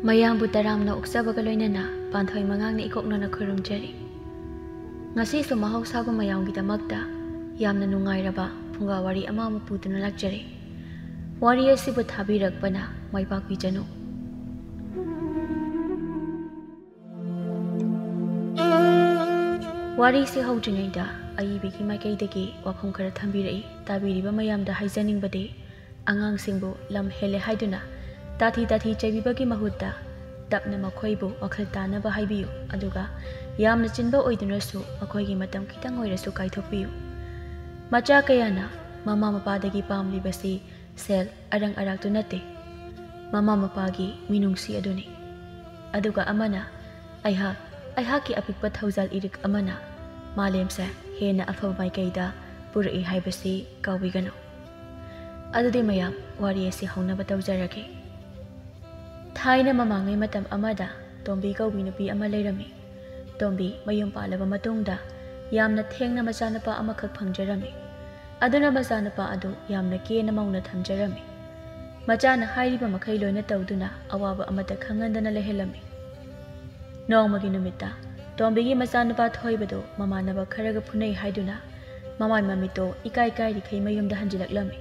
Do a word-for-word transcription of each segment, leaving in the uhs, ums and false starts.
ꯃꯌꯥꯝꯕꯨ ꯇꯔꯥꯝꯅ ꯑꯣꯛꯆꯕꯒ ꯂꯣꯏꯅꯅ ꯄꯥꯟꯊꯣꯏ ꯃꯉꯥꯡꯅ ꯏꯀꯣꯛꯅꯅ ꯈꯨꯔꯨꯝꯖꯔꯤ꯫ ꯉꯁꯤꯁꯨ ꯃꯍꯧꯁꯥꯒꯨꯝ ꯃꯌꯥꯝꯒꯤꯗꯃꯛꯇ ꯌꯥꯝꯅ ꯅꯨꯡꯉꯥꯏꯔꯕ ꯐꯨꯡꯒꯥ ꯋꯥꯔꯤ ꯑꯃ ꯑꯃꯨꯛ ꯄꯨꯗꯨꯅ ꯂꯥꯛꯆꯔꯤ꯫ ꯋꯥꯔꯤ ꯑꯁꯤꯕꯨ ꯊꯥꯕꯤꯔꯛꯄꯅ ꯃꯥꯏ ꯄꯥꯛꯄꯤꯖꯅꯨ꯫ ꯋꯥꯔꯤꯁꯤ ꯍꯧꯗ꯭ꯔꯤꯉꯩꯗ ꯑꯏꯕꯒꯤ ꯃꯥꯏꯀꯩꯗꯒꯤ ꯋꯥꯐꯝ ꯈꯔ ꯊꯝꯕꯤꯔꯛꯏ꯫ ꯇꯥꯕꯤꯔꯤꯕ ꯃꯌꯥꯝꯗ ꯍꯥꯏꯖꯅꯤꯡꯕꯗꯤ, ꯑꯉꯥꯡꯁꯤꯡꯕꯨ ꯂꯝ ꯍꯦꯜꯂꯦ ꯍꯥꯏꯗꯨꯅ ꯇꯥꯊꯤ ꯇꯥꯊꯤ ꯆꯩꯕꯤꯕꯒꯤ ꯃꯍꯨꯠꯇ ꯇꯞꯅ ꯃꯈꯣꯏꯕꯨ ꯋꯥꯈꯜ ꯇꯥꯅꯕ ꯍꯥꯏꯕꯤꯌꯨ, ꯑꯗꯨꯒ ꯌꯥꯝꯅ ꯆꯤꯟꯕ ꯑꯣꯏꯗꯨꯅꯁꯨ ꯃꯈꯣꯏꯒꯤ ꯃꯇꯝ ꯈꯤꯇꯪ ꯑꯣꯏꯔꯁꯨ ꯀꯥꯏꯊꯣꯛꯄꯤꯌꯨ꯫ ꯃꯆꯥ ꯀꯌꯥꯅ ꯃꯃꯥ ꯃꯄꯥꯗꯒꯤ ꯄꯥꯝꯂꯤꯕꯁꯤ ꯁꯦꯜ, ꯑꯔꯪ ꯑꯔꯥꯛꯇꯨ ꯅꯠꯇꯦ, ꯃꯃꯥ ꯃꯄꯥꯒꯤ ꯃꯤꯅꯨꯡꯁꯤ ꯑꯗꯨꯅꯤ꯫ ꯑꯗꯨꯒ ꯑꯃꯅ, "ꯑꯩꯍꯥꯛ, ꯑꯩꯍꯥꯛꯀꯤ ꯑꯄꯤꯛꯄ ꯊꯧꯖꯥꯜ ꯏꯔꯤꯛ ꯑꯃꯅ ꯃꯥꯂꯦꯝꯁꯦ ꯍꯦꯟꯅ ꯑꯐꯕ ꯃꯥꯏꯀꯩꯗ ꯄꯨꯔꯛꯏ ꯍꯥꯏꯕꯁꯤ ꯀꯥꯎꯕꯤꯒꯅꯨ꯫" ꯑꯗꯨꯗꯤ ꯃꯌꯥꯝ, ꯋꯥꯔꯤ ꯑꯁꯤ ꯍꯧꯅꯕ ꯇꯧꯖꯔꯒꯦ꯫ ꯊꯥꯏꯅ ꯃꯃꯥꯡꯉꯩ ꯃꯇꯝ ꯑꯃꯗ ꯇꯣꯝꯕꯤ ꯀꯧꯕꯤ ꯅꯨꯄꯤ ꯑꯃ ꯂꯩꯔꯝꯃꯤ꯫ ꯇꯣꯝꯕꯤ ꯃꯌꯨꯝ ꯄꯥꯜꯂꯕ ꯃꯇꯨꯡꯗ ꯌꯥꯝꯅ ꯊꯦꯡꯅ ꯃꯆꯥꯅꯨꯄꯥ ꯑꯃꯈꯛ ꯐꯪꯖꯔꯝꯃꯤ꯫ ꯑꯗꯨꯅ ꯃꯆꯥꯅꯨꯄꯥ ꯑꯗꯨ ꯌꯥꯝꯅ ꯀꯦꯅ ꯃꯧꯅ ꯊꯝꯖꯔꯝꯃꯤ꯫ ꯃꯆꯥꯅ ꯍꯥꯏꯔꯤꯕ ꯃꯈꯩ ꯂꯣꯏꯅ ꯇꯧꯗꯨꯅ ꯑꯋꯥꯕ ꯑꯃꯠꯇ ꯈꯪꯍꯟꯗꯅ ꯂꯩꯍꯜꯂꯝꯃꯤ꯫ ꯅꯣꯡꯃꯒꯤ ꯅꯨꯃꯤꯠꯇ ꯇꯣꯝꯕꯤꯒꯤ ꯃꯆꯥꯅꯨꯄꯥ ꯊꯣꯏꯕꯗꯨ ꯃꯃꯥꯟꯅꯕ ꯈꯔꯒ ꯐꯨꯅꯩ ꯍꯥꯏꯗꯨꯅ ꯃꯃꯥꯏ ꯃꯃꯤꯠꯇꯣ ꯏꯀꯥꯏ ꯀꯥꯏꯔꯤꯈꯩ ꯃꯌꯨꯝꯗ ꯍꯟꯖꯤꯜꯂꯛꯂꯝꯃꯤ꯫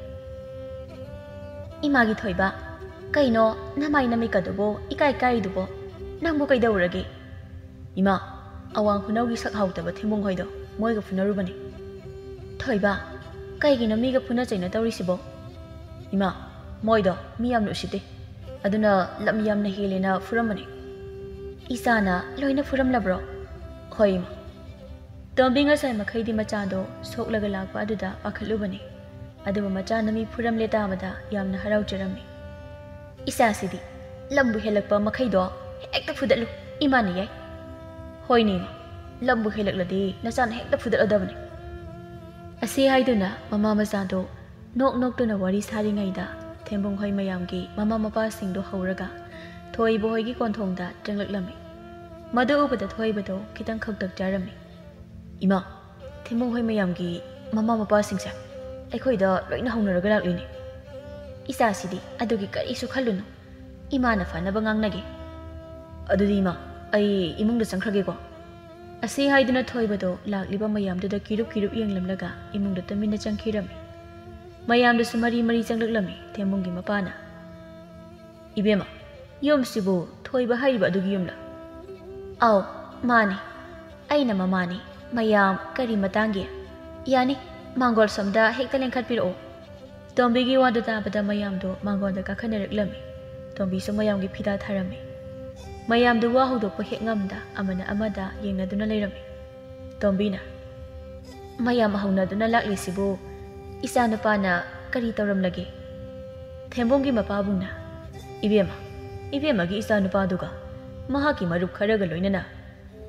"ꯏꯃꯥꯒꯤ ꯊꯣꯏꯕ, ꯀꯩꯅꯣ ꯅꯃꯥꯏ ꯅꯃꯤꯠꯀꯗꯨꯕꯨ ꯏꯀꯥꯏ ꯀꯥꯏꯔꯤꯗꯨꯕꯣ? ꯅꯪꯕꯨ ꯀꯩꯗꯧꯔꯒꯦ?" "ꯏꯃꯥ, ꯑꯋꯥꯡ ꯈꯨꯅꯧꯒꯤ ꯁꯛ ꯍꯥꯎꯇꯕ ꯊꯦꯝꯕꯨꯡ ꯍꯣꯏꯗꯣ ꯃꯣꯏꯒ ꯐꯨꯅꯔꯨꯕꯅꯤ꯫" "ꯊꯣꯏꯕ, ꯀꯩꯒꯤꯅꯣ ꯃꯤꯒ ꯐꯨꯅ ꯆꯩꯅ ꯇꯧꯔꯤꯁꯤꯕꯣ?" "ꯏꯃꯥ, ꯃꯣꯏꯗꯣ ꯃꯤ ꯌꯥꯝꯅ ꯎꯁꯤꯠꯇꯦ, ꯑꯗꯨꯅ ꯂꯝ ꯌꯥꯝꯅ ꯍꯦꯜꯂꯦꯅ ꯐꯨꯔꯝꯕꯅꯤ꯫" "ꯏꯆꯥꯅ ꯂꯣꯏꯅ ꯐꯨꯔꯝꯂꯕ꯭ꯔꯣ?" "ꯍꯣꯏ, ꯏꯃꯥ꯫" ꯇꯣꯝꯕꯤ ꯉꯁꯥꯏ ꯃꯈꯩꯗꯤ ꯃꯆꯥꯗꯣ ꯁꯣꯛꯂꯒ ꯂꯥꯛꯄ ꯑꯗꯨꯗ ꯄꯥꯈꯠꯂꯨꯕꯅꯤ, ꯑꯗꯨꯕꯨ ꯃꯆꯥꯅ ꯃꯤ ꯐꯨꯔꯝꯂꯦ ꯇꯥꯕꯗ ꯌꯥꯝꯅ ꯍꯔꯥꯎꯖꯔꯝꯃꯤ꯫ "ꯏꯆꯥꯁꯤꯗꯤ ꯂꯝꯕꯨ ꯍꯦꯜꯂꯛꯄ ꯃꯈꯩꯗꯣ ꯍꯦꯛꯇ ꯐꯨꯗꯠꯂꯨ, ꯏꯃꯥꯅ ꯌꯥꯏ꯫" "ꯍꯣꯏꯅꯦ ꯏꯃꯥ, ꯂꯝꯕꯨ ꯍꯦꯜꯂꯛꯂꯗꯤ ꯅꯆꯥꯅ ꯍꯦꯛꯇ ꯐꯨꯗꯠꯂꯗꯕꯅꯤ꯫" ꯑꯁꯤ ꯍꯥꯏꯗꯨꯅ ꯃꯃꯥ ꯃꯆꯥꯗꯣ ꯅꯣꯛ ꯅꯣꯛꯇꯨꯅ ꯋꯥꯔꯤ ꯁꯥꯔꯤꯉꯩꯗ ꯊꯦꯝꯕꯨꯡ ꯍꯣꯏ ꯃꯌꯥꯝꯒꯤ ꯃꯃꯥ ꯃꯄꯥꯁꯤꯡꯗꯣ ꯍꯧꯔꯒ ꯊꯣꯏꯕ ꯍꯣꯏꯒꯤ ꯀꯣꯟꯊꯣꯡꯗ ꯆꯪꯂꯛꯂꯝꯃꯤ꯫ ꯃꯗꯨ ꯎꯕꯗ ꯊꯣꯏꯕꯗꯣ ꯈꯤꯇꯪ ꯈꯛꯇꯛ ꯆꯥꯔꯝꯃꯤ꯫ "ꯏꯃꯥ, ꯊꯦꯝꯕꯨꯡ ꯍꯣꯏ ꯃꯌꯥꯝꯒꯤ ꯃꯃꯥ ꯃꯄꯥꯁꯤꯡꯁꯦ ꯑꯩꯈꯣꯏꯗ ꯂꯣꯏꯅ ꯍꯧꯅꯔꯒ ꯂꯥꯛꯂꯤꯅꯦ꯫" "ꯏꯆꯥꯁꯤꯗꯤ ꯑꯗꯨꯒꯤ ꯀꯔꯤꯁꯨ ꯈꯜꯂꯨꯅꯨ, ꯏꯃꯥꯅ ꯐꯅꯕ ꯉꯥꯡꯅꯒꯦ꯫ "ꯑꯗꯨꯗꯤ ꯏꯃꯥ, ꯑꯩ ꯏꯃꯨꯡꯗ ꯆꯪꯈ꯭ꯔꯒꯦꯀꯣ"꯫ ꯑꯁꯤ ꯍꯥꯏꯗꯨꯅ ꯊꯣꯏꯕꯗꯣ ꯂꯥꯛꯂꯤꯕ ꯃꯌꯥꯝꯗꯨꯗ ꯀꯤꯔꯨꯞ ꯀꯤꯔꯨꯞ ꯌꯦꯡꯂꯝꯂꯒ ꯏꯃꯨꯡꯗ ꯇꯨꯃꯤꯟꯅ ꯆꯪꯈꯤꯔꯝꯃꯤ꯫ ꯃꯌꯥꯝꯗꯨꯁꯨ ꯃꯔꯤ ꯃꯔꯤ ꯆꯪꯂꯛꯂꯝꯃꯤ꯫ ꯊꯦꯝꯕꯨꯡꯒꯤ ꯃꯄꯥꯅ, "ꯏꯕꯦꯝꯃ, ꯌꯨꯝꯁꯤꯕꯨ ꯊꯣꯏꯕ ꯍꯥꯏꯔꯤꯕ ꯑꯗꯨꯒꯤ ꯌꯨꯝꯂꯥ?" "ꯑꯥꯎ, ꯃꯥꯅꯤ꯫ ꯑꯩꯅ ꯃꯃꯥꯅꯤ꯫ ꯃꯌꯥꯝ ꯀꯔꯤ ꯃꯇꯥꯡꯒꯤ? ꯌꯥꯅꯤ, ꯃꯥꯡꯒꯣꯜ ꯁꯣꯝꯗ ꯍꯦꯛꯇ ꯂꯦꯡꯈꯠꯄꯤꯔꯛꯑꯣ"꯫ ꯇꯣꯝꯕꯤꯒꯤ ꯋꯥꯗꯨ ꯇꯥꯕꯗ ꯃꯌꯥꯝꯗꯣ ꯃꯥꯡꯒꯣꯜꯗ ꯀꯥꯈꯠꯅꯔꯛꯂꯝꯃꯤ꯫ ꯇꯣꯝꯕꯤꯁꯨ ꯃꯌꯥꯝꯒꯤ ꯐꯤꯗꯥ ꯊꯥꯔꯝꯃꯤ꯫ ꯃꯌꯥꯝꯗꯨ ꯋꯥ ꯍꯧꯗꯣꯛꯄ ꯍꯦꯛ ꯉꯝꯗ ꯑꯃꯅ ꯑꯃꯗ ꯌꯦꯡꯅꯗꯨꯅ ꯂꯩꯔꯝꯃꯤ꯫ ꯇꯣꯝꯕꯤꯅ, "ꯃꯌꯥꯝ ꯍꯧꯅꯗꯨꯅ ꯂꯥꯛꯂꯤꯁꯤꯕꯨ ꯏꯆꯥꯅꯨꯄꯥꯅ ꯀꯔꯤ ꯇꯧꯔꯝꯂꯒꯦ?" ꯊꯦꯝꯕꯣꯡꯒꯤ ꯃꯄꯥꯕꯨꯡꯅ, "ꯏꯕꯦꯝꯃ, ꯏꯕꯦꯝꯃꯒꯤ ꯏꯆꯥꯅꯨꯄꯥꯗꯨꯒ ꯃꯍꯥꯛꯀꯤ ꯃꯔꯨꯞ ꯈꯔꯒ ꯂꯣꯏꯅꯅ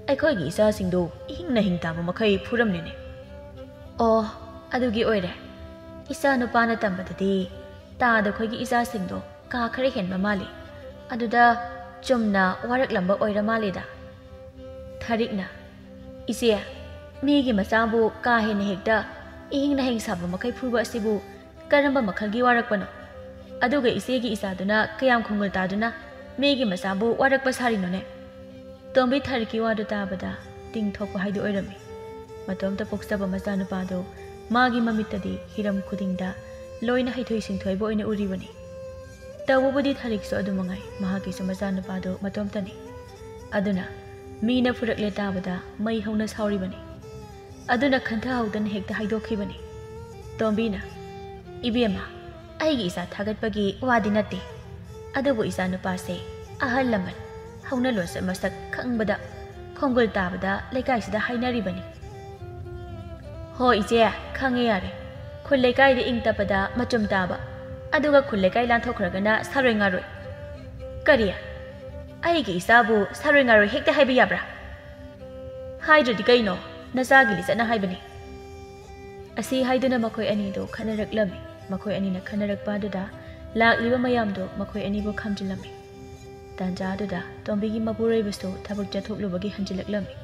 ꯑꯩꯈꯣꯏꯒꯤ ꯏꯆꯥꯁꯤꯡꯗꯨ ꯏꯍꯤꯡ ꯅꯍꯤꯡ ꯇꯥꯕ ꯃꯈꯩ ꯐꯨꯔꯝꯂꯦꯅꯦ"꯫ "ꯑꯣ, ꯑꯗꯨꯒꯤ ꯑꯣꯏꯔꯦ꯫ ꯏꯆꯥꯅꯨꯄꯥꯅ ꯇꯝꯕꯗꯗꯤ ꯇꯥꯗ ꯑꯩꯈꯣꯏꯒꯤ ꯏꯆꯥꯁꯤꯡꯗꯣ ꯀꯥ ꯈꯔ ꯍꯦꯟꯕ ꯃꯥꯜꯂꯤ꯫ ꯑꯗꯨꯗ ꯆꯨꯝꯅ ꯋꯥꯔꯛꯂꯝꯕ ꯑꯣꯏꯔ ꯃꯥꯜꯂꯦꯗ"꯫ ꯊꯥꯔꯤꯛꯅ, "ꯏꯆꯦ, ꯃꯤꯒꯤ ꯃꯆꯥꯕꯨ ꯀꯥ ꯍꯦꯟꯅ ꯍꯦꯛꯇ ꯏꯍꯤꯡ ꯅꯍꯤꯡ ꯁꯥꯕ ꯃꯈꯩ ꯐꯨꯕ ꯑꯁꯤꯕꯨ ꯀꯔꯝꯕ ꯃꯈꯜꯒꯤ ꯋꯥꯔꯛꯄꯅꯣ? ꯑꯗꯨꯒ ꯏꯆꯦꯒꯤ ꯏꯆꯥꯗꯨꯅ ꯀꯌꯥꯝ ꯈꯣꯡꯒꯨꯜ ꯇꯥꯗꯨꯅ ꯃꯤꯒꯤ ꯃꯆꯥꯕꯨ ꯋꯥꯔꯛꯄ ꯁꯥꯔꯤꯅꯣꯅꯦ?" ꯇꯣꯝꯕꯤ ꯊꯥꯔꯤꯛꯀꯤ ꯋꯥꯗꯨ ꯇꯥꯕꯗ ꯇꯤꯡ ꯊꯣꯛꯄ ꯍꯥꯏꯗꯨ ꯑꯣꯏꯔꯝꯃꯤ꯫ ꯃꯇꯣꯝꯇ ꯄꯣꯛꯆꯕ ꯃꯆꯥꯅꯨꯄꯥꯗꯨ ꯃꯥꯒꯤ ꯃꯃꯤꯠꯇꯗꯤ ꯍꯤꯔꯝ ꯈꯨꯗꯤꯡꯗ ꯂꯣꯏꯅ ꯍꯩꯊꯣꯏ ꯁꯤꯡꯊꯣꯏꯕ ꯑꯣꯏꯅ ꯎꯔꯤꯕꯅꯤ꯫ ꯇꯧꯕꯕꯨꯗꯤ ꯊꯥꯔꯤꯛꯁꯨ ꯑꯗꯨ ꯃꯉꯥꯏ, ꯃꯍꯥꯛꯀꯤꯁꯨ ꯃꯆꯥꯅꯨꯄꯥꯗꯨ ꯃꯇꯣꯝꯇꯅꯤ꯫ ꯑꯗꯨꯅ ꯃꯤꯅ ꯐꯨꯔꯛꯂꯦ ꯇꯥꯕꯗ ꯃꯩ ꯍꯧꯅ ꯁꯥꯎꯔꯤꯕꯅꯤ꯫ ꯑꯗꯨꯅ ꯈꯟꯊꯍꯧꯗꯅ ꯍꯦꯛꯇ ꯍꯥꯏꯗꯣꯛꯈꯤꯕꯅꯤ꯫ ꯇꯣꯝꯕꯤꯅ, "ꯏꯕꯦꯝꯃ, ꯑꯩꯒꯤ ꯏꯆꯥ ꯊꯥꯒꯠꯄꯒꯤ ꯋꯥꯗꯤ ꯅꯠꯇꯦ, ꯑꯗꯨꯕꯨ ꯏꯆꯥ ꯅꯨꯄꯥꯁꯦ ꯑꯍꯜ ꯂꯃꯟ ꯍꯧꯅ ꯂꯣꯟꯆꯠ ꯃꯁꯛ ꯈꯪꯕꯗ ꯈꯣꯡꯒꯨꯜ ꯇꯥꯕꯗ ꯂꯩꯀꯥꯏꯁꯤꯗ ꯍꯥꯏꯅꯔꯤꯕꯅꯤ"꯫ "ꯍꯣ ꯏꯆꯦ, ꯈꯪꯉꯦ ꯌꯥꯔꯦ꯫ ꯈꯨꯜ ꯂꯩꯀꯥꯏꯗ ꯏꯪ ꯇꯞꯄꯗ ꯃꯆꯨꯝ ꯇꯥꯕ, ꯑꯗꯨꯒ ꯈꯨꯜ ꯂꯩꯀꯥꯏ ꯂꯥꯟꯊꯣꯛꯈ꯭ꯔꯒꯅ ꯁꯥꯔꯣꯏ ꯉꯥꯔꯣꯏ"꯫ "ꯀꯔꯤ? ꯑꯩꯒꯤ ꯏꯆꯥꯕꯨ ꯁꯥꯔꯣꯏ ꯉꯥꯔꯣꯏ ꯍꯦꯛꯇ ꯍꯥꯏꯕ ꯌꯥꯕ꯭ꯔꯥ? ꯍꯥꯏꯗ꯭ꯔꯗꯤ ꯀꯩꯅꯣ, ꯅꯆꯥꯒꯤ ꯂꯤꯆꯠꯅ ꯍꯥꯏꯕꯅꯤ"꯫ ꯑꯁꯤ ꯍꯥꯏꯗꯨꯅ ꯃꯈꯣꯏ ꯑꯅꯤꯗꯨ ꯈꯠꯅꯔꯛꯂꯝꯃꯤ꯫ ꯃꯈꯣꯏ ꯑꯅꯤꯅ ꯈꯠꯅꯔꯛꯄ ꯑꯗꯨꯗ ꯂꯥꯛꯂꯤꯕ ꯃꯌꯥꯝꯗꯨ ꯃꯈꯣꯏ ꯑꯅꯤꯕꯨ ꯈꯥꯝꯖꯤꯜꯂꯝꯃꯤ꯫ ꯇꯥꯟꯖꯥ ꯑꯗꯨꯗ ꯇꯣꯝꯕꯤꯒꯤ ꯃꯄꯨꯔꯣꯏꯕꯁꯨ ꯊꯕꯛ ꯆꯠꯊꯣꯛꯂꯨꯕꯒꯤ ꯍꯟꯖꯤꯜꯂꯛꯂꯝꯃꯤ꯫